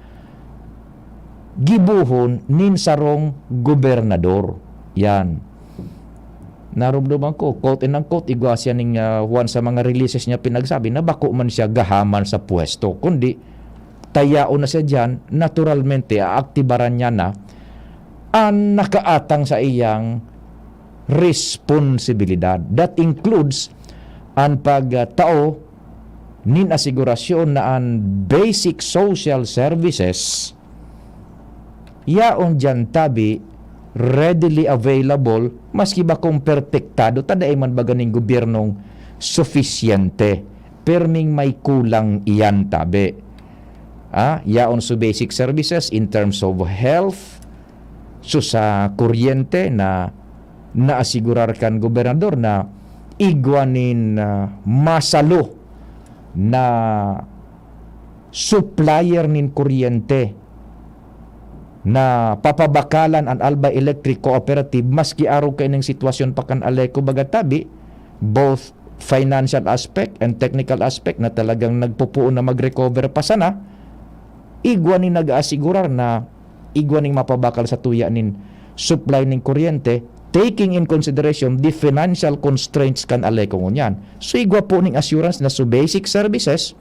gibohon nin sarong gobernador. Yan. Narumduman ko, quote and unquote, igwa siya ning, ah, one sa mga releases niya pinagsabi na bako man siya gahaman sa pwesto, kundi tayaon na siya diyan, naturalmente, aaktibaran niya na an nakaatang sa iyang responsibilidad. That includes an pagtao nin asigurasyon na an basic social services yaon diyan tabi, readily available, maski bakong perpektado, ta dai man baga nin gobyernong sufisyente, perming may kulang iyan tabi. Ah, yaon su basic services in terms of health, su sa kuryente na naasigurar kan gobernador na igwa nin, ah, masalo na supplier nin kuryente na papabakalan an Albay Electric Cooperative maski arog kaining sitwasyon pa kan Aleco baga tabi, both financial aspect and technical aspect na talagang nagpupuon na mag-recover pa sana, igwa nin nag-aasigurar na igwa ning mapabakal sa tuya nin supply nin kuryente, taking in consideration the financial constraints kan Aleco ngunyan. So, igwa po ning assurance na su basic services,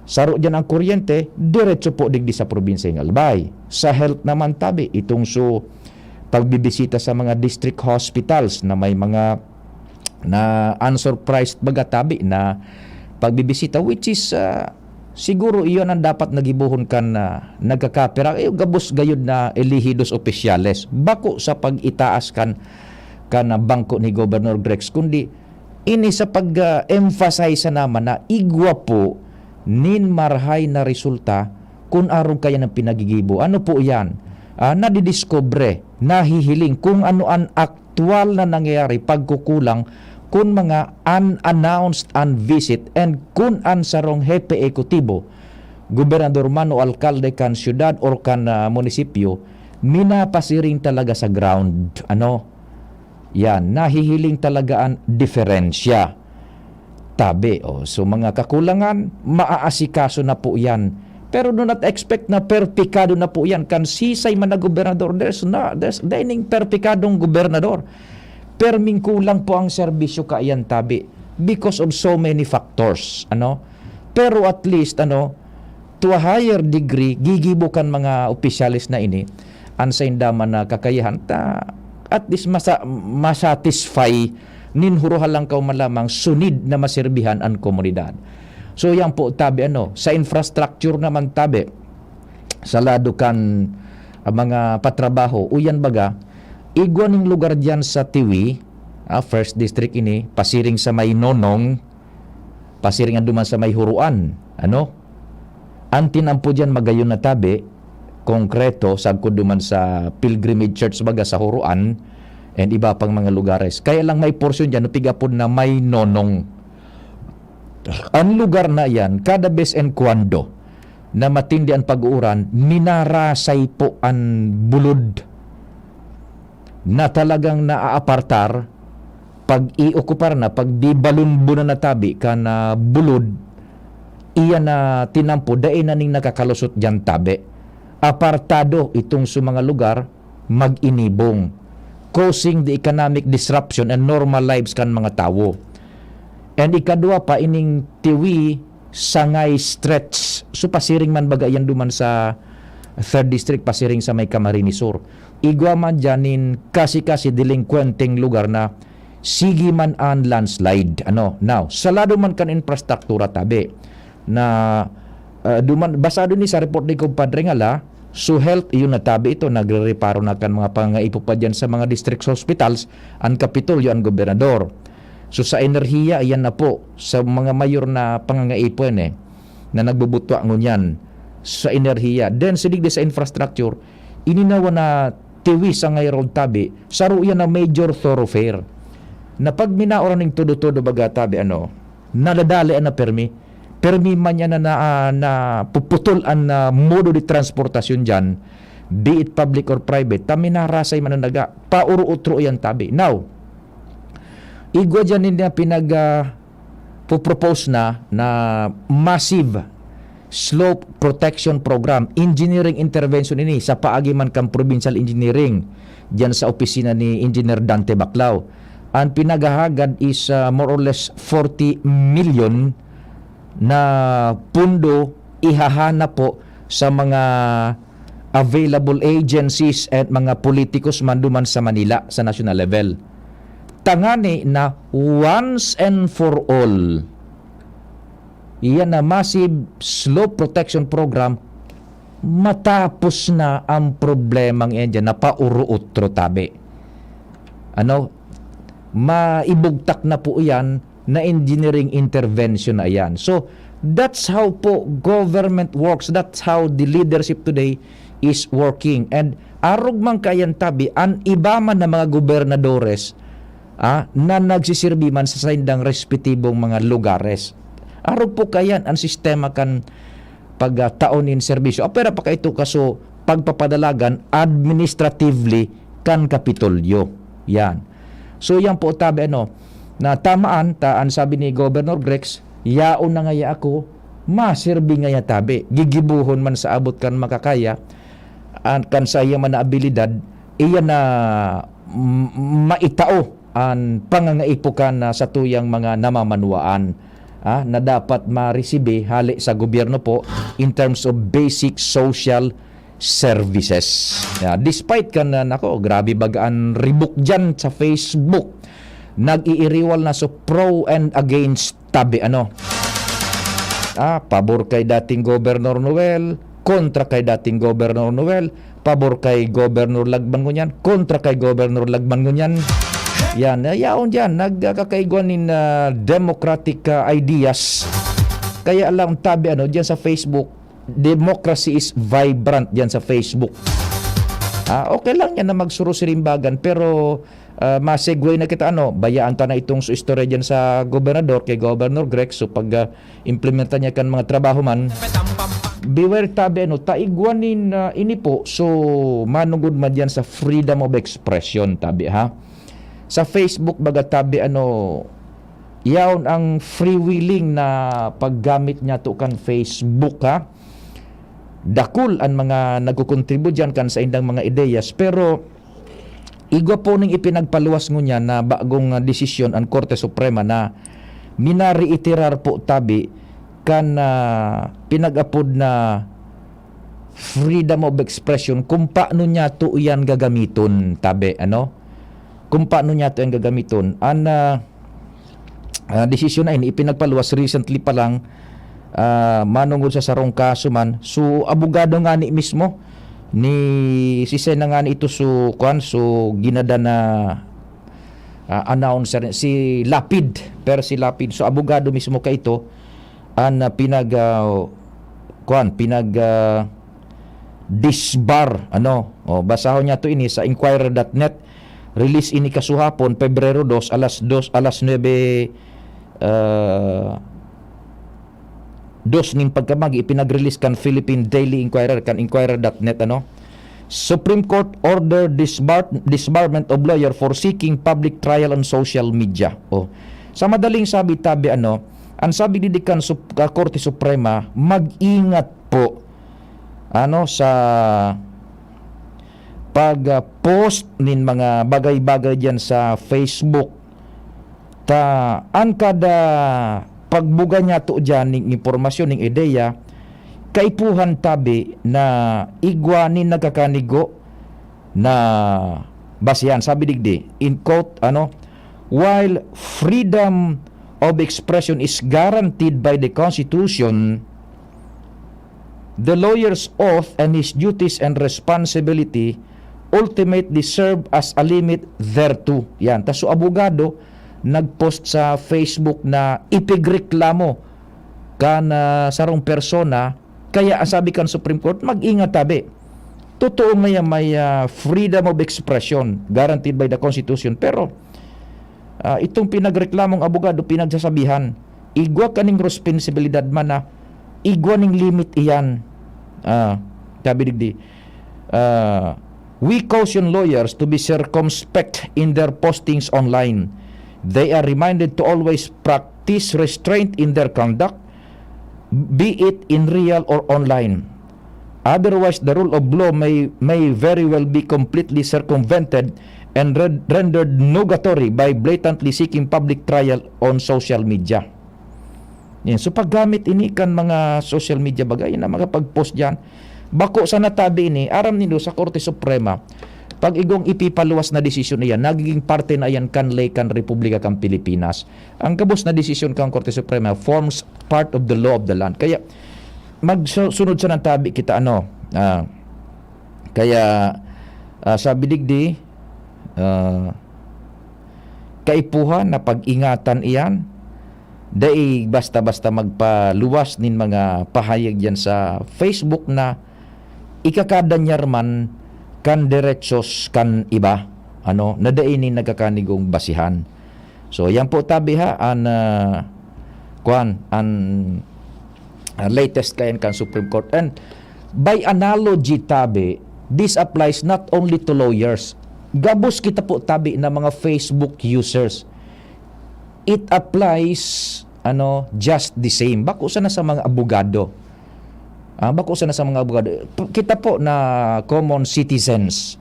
saro diyan ang kuryente, diretso po digdi sa probinsya ng Albay. Sa health naman tabi, itong su pagbibisita sa mga district hospitals na may mga na unsurprised baga tabi na pagbibisita, which is, ah, siguro iyon ang dapat na gibohon kan, ah, nagkakapira, eh, gabos gayud na elehidos opisyales. Bako sa pag-itaas kan, kan, ah, bangko ni Governor Grex, kundi ini sa pag, ah, emphasize naman na igwa po nin marahay na resulta kun arog kaya ng pinagigibo. Ano po yan? Ah, nadidiskubre, nahihiling kung ano an aktual na nangyayari, pagkukulang kun mga unannounced an visit and kun an sarong hepe ekutibo, gobernador man o alkalde kan siyudad or kan, ah, munisipyo, minapasiring talaga sa ground. Ano? Yan, nahihiling talaga an diferensya. Tabi, oh, so mga kakulangan, maaasikaso na po yan. Pero do not expect na perpikado na po yan. Kan sisay man na gobernador, there's na, there's, daining perpikadong gobernador. Perming kulang po ang serbisyo kaiyan tabi because of so many factors, ano? Pero at least, ano, to a higher degree, gigibo kan mga opisyales na ini an sainda man na kakayahan ta at least masa-, masatisfy nin huruhalangkaw man lamang sunid na maserbihan an komunidad. So, yan po, tabi, ano, sa infrastructure naman, tabi, sa lado kan, ah, mga patrabaho, uyan baga, igwa ning lugar diyan sa Tiwi, ah, First District ini, pasiring sa may Nonong, pasiring an duman sa may Huruan, ano? An tinampo diyan magayon na tabi, konkreto, sagkod duman sa Pilgrimage Church baga sa Huruan, and iba pang mga lugares. Kaya lang may porsyon diyan, no, tig-apod na may Nonong. An lugar na yan, kada bes en kwando na matindi an pag-uuran, minarasay po an bulod na talagang naaapartar, pag-iokupar na, pagbibalunbunan na tabi kan, ah, bulod, iyan na tinampo, dai na ning nakakalusot diyan tabi. Apartado itong sa mga lugar, mag-inibong, causing the economic disruption and normal lives kan mga tawo. And ikadwa pa, ining Tiwi, Sangay stretch. So, pasiring man baga yan duman sa Third District, pasiring sa may Camarines Sur. Igwa man dyan nin kasi-kasi delinkwenteng lugar na sige man an landslide. Ano? Now, sa lado man kan infrastruktura, tabi, na, ah, duman, basado ni sa report ni Compadre Ngala, so health, yun na tabi ito, nagrereparo na kan mga pangangaipo pa dyan sa mga district hospitals, an Kapitolyo, an gobernador. So, sa enerhiya, iyan na po, sa mga mayor na pangangaipo yan eh, na nagbubutwa ngunyan sa enerhiya. Then, sa digdi sa infrastructure, ininawa na Tiwi, Sangay Road tabi, saro yan na major thoroughfare. Na pag minaoran ning todo-todo baga tabi, ano, nadadali na permi. Permi man yan na, na, ah, na puputol an, ah, modo de transportasyon dyan, be it public or private, ta minarasay man an daga, pauro-utro yan tabi. Now, igwa dyan nin pinag, ah, pupropose na, na massive slope protection program, engineering intervention ini sa paagi man kan provincial engineering, diyan sa opisina ni Engineer Dante Baclao. Ang pinaghahagad is, ah, more or less forty million na pundo ihahanap po sa mga available agencies at mga politikus man duman sa Manila, sa national level. Tangani na once and for all, iyan na massive slope protection program, matapos na ang problemang iyan dyan, napauro-utro tabi. Ano? Maibugtak na po iyan na engineering intervention na iyan. So, that's how po government works. That's how the leadership today is working. And arog man kayan tabi, an iba man na mga gobernadores, ah, na nagsisirbi man sa saindang respetibong mga lugares. Arog po kayan ang sistema kan pagtao nin serbisyo. Apera pa kaito kaso pagpapadalagan administratively kan Kapitolyo. Yan. So, yan po tabi, ano, na tamaan, ta, an sabi ni Governor Grex, "Yaon na ngaya ako, maserbi ngaya tabi." Gigibuhon man sa abot kan makakaya, an, kan sa iya man na abilidad, iyan na, mm, maitao an pangangaipo kan, ah, satuyang mga namamanuaan, ah, na dapat maresibi hale sa gobyerno po in terms of basic social services. Yeah, despite kan, ah, nako, grabe baga an ribok dyan sa Facebook. Nag-iiriwal na, so pro and against tabi, ano. Ah, pabor kay dating Governor Noel, kontra kay dating Governor Noel, pabor kay Governor Lagman ngunyan, kontra kay Governor Lagman ngunyan. Yan, ah, yaon dyan, nagkakaigwa nin, ah, democratic, ah, ideas. Kaya lang tabi, ano, dyan sa Facebook, democracy is vibrant dyan sa Facebook. Ah, okay lang yan na magsuro-sirimbagan, pero, ah, ma-segue na kita, ano, bayaan ta na itong su-, istorya dyan sa gobernador, kay Governor Grex, so pag, ah, implementa niya kan mga trabaho man, beware tabi, ano, taigwa nin, ah, ini po, so manugod man dyan sa freedom of expression, tabi, ha? Sa Facebook, baga tabi, ano, yaon ang freewheeling na paggamit niya to kan Facebook, ha? Dakul an mga nagkukontribut diyan kan saindang mga ideyas, pero igwa po ning ipinagpaluwas ngunyan na bagong, ah, desisyon an Korte Suprema na minareiterar po tabi kan, ah, pinag-apod na freedom of expression, kung paano niya to iyan gagamiton, tabi, ano? Kung paano niya to iyan gagamiton. An, ah, ah, desisyon na ini ipinagpaluwas recently pa lang, ah, manongod sa sarong kaso man. So, abogado ngani mismo ni, si Sena ngani ito, so, kwan, so, ginada na, ah, announcer, si Lapid, Percy Lapid. So, abogado mismo ka ito, an, ah, pinag, ah, kwan, pinag, ah, disbar, ano? O, basahon niya to ini sa inquirer dot net. Release ini kasuhapon, Pebrero dos, alas dos, alas nuebe, ah, dos nin pagkamagi, ipinag-release kan Philippine Daily Inquirer, kan inquirer dot net, ano? Supreme Court order disbar-, disbarment of lawyer for seeking public trial on social media. O, sa madaling sabi, tabi, ano, ang sabi digdi kan Sup-, ah, Korte Suprema, mag-ingat po, ano, sa pag, ah, post nin mga bagay-bagay diyan sa Facebook. Ta an kada pagbuga niyato diyan ning impormasyon, ning ideya, kaipuhan tabi na igwa nin nagkakanigo na basihan. Sabi digdi, in quote, ano, "While freedom of expression is guaranteed by the Constitution, the lawyer's oath and his duties and responsibility ultimately serve as a limit thereto." Yan. Ta so abogado nag-post sa Facebook na ipigreklamo kan, ah, sarong persona, kaya ang sabi kan Supreme Court, "Mag-ingat tabi." Totoo nga yan, may, ah, freedom of expression guaranteed by the Constitution, pero, ah, itong pinagreklamong abogado, pinagsasabihan, igwa kaning responsibilidad man na igwa ning limit iyan. Ah, sabi digdi, ah, "We caution lawyers to be circumspect in their postings online. They are reminded to always practice restraint in their conduct, be it in real or online. Otherwise, the rule of law may, may very well be completely circumvented and ren-, rendered nugatory by blatantly seeking public trial on social media." Yan. So, paggamit ini kan mga social media bagay na mga pag-post diyan, bako sa natabi ini, aram nindo sa Korte Suprema, pag igong ipipaluwas na desisyon iyan, nagiging parte na iyan kan ley kan Republika kan Pilipinas. Ang gabos na desisyon kan Korte Suprema forms part of the law of the land. Kaya, magsunod sa natabi kita, ano, ah, kaya, ah, sabi digdi, ah, kaipuhan na pag-ingatan iyan. Dai basta-basta magpaluwas nin mga pahayag diyan sa Facebook na ikakadanyar man kan derechos kan iba, ano, na dai nin nagkakanigong basihan. So, yan po tabi ha, an, ah, kwan, an, ah, latest kayan kan Supreme Court. And by analogy, tabi, this applies not only to lawyers. Gabos kita po tabi na mga Facebook users. It applies, ano, just the same. Bako sana sa mga abogado. Ah, bako sana sa mga abogado. P-, kita po na common citizens,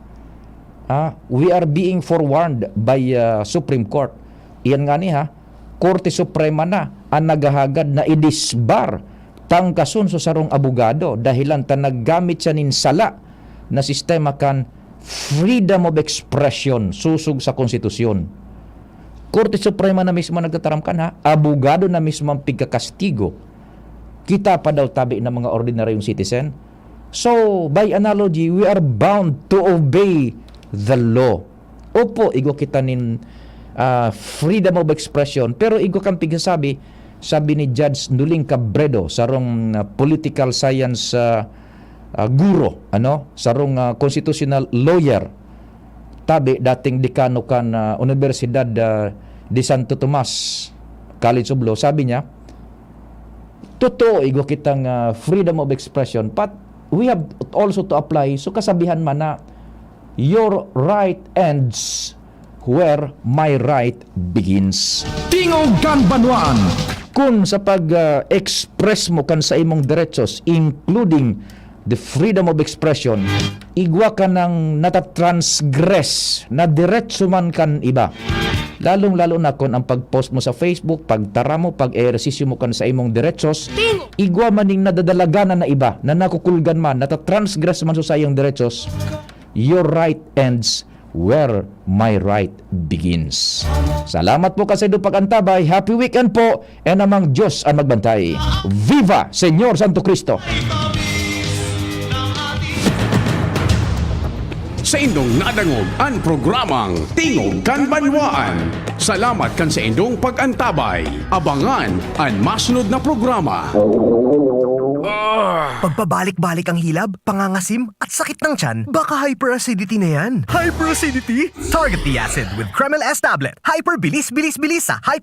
ah, we are being forewarned by, ah, Supreme Court. Iyan nga ni, ha, Korte Suprema na ang naghahagad na idisbar, tangkason sa sarong abogado, dahilan ta naggamit siya nin sala na sistema kan freedom of expression, susog sa konstitusyon. Korte Suprema na mismo nagtataram kan, ha, abogado na mismo ang pigkakastigo. Kita pa daw tabi ng mga ordinaryong citizen. So, by analogy, we are bound to obey the law. Opo, igwa kita nin, ah, freedom of expression, pero igwa kan pigsasabi, sabi ni Judge Nuling Cabredo, sarong, ah, political science, ah, ah, guro, ano, sarong, ah, constitutional lawyer, tabi, dating dekano kan, ah, Universidad, ah, de Santo Tomas College of Law, sabi niya, "Totoo, igwa kitang, ah, freedom of expression, but we have also to apply." So, kasabihan man na, "Your right ends where my right begins." Tingog kan banwaan. Kun sa pag, ah, express mo kan sa imong derechos, including the freedom of expression, igwa ka nang natatransgress na derecho man kan iba. Lalong-lalo na kun ang pag-post mo sa Facebook, pagtara mo, pag-ehersisyo mo kan sa imong derechos, igwa man ning nadadalaganan na iba na nakukulgan man, natatransgress man sa saiyang derechos, your right ends where my right begins. Salamat po kasi do pag-antabay. Happy weekend po, and amang Diyos ang magbantay. Viva Señor Santo Cristo! Saindong nadangog an programang Tingog kan Banwaan. Salamat kan saindong pag-antabay. Abangan an masunod na programa. Pagpabalik-balik ang hilab, pangangasim, at sakit ng tiyan, baka hyperacidity na yan. Hyperacidity? Target the acid with Kremel S tablet. Hyper bilis, bilis, bilis sa hyper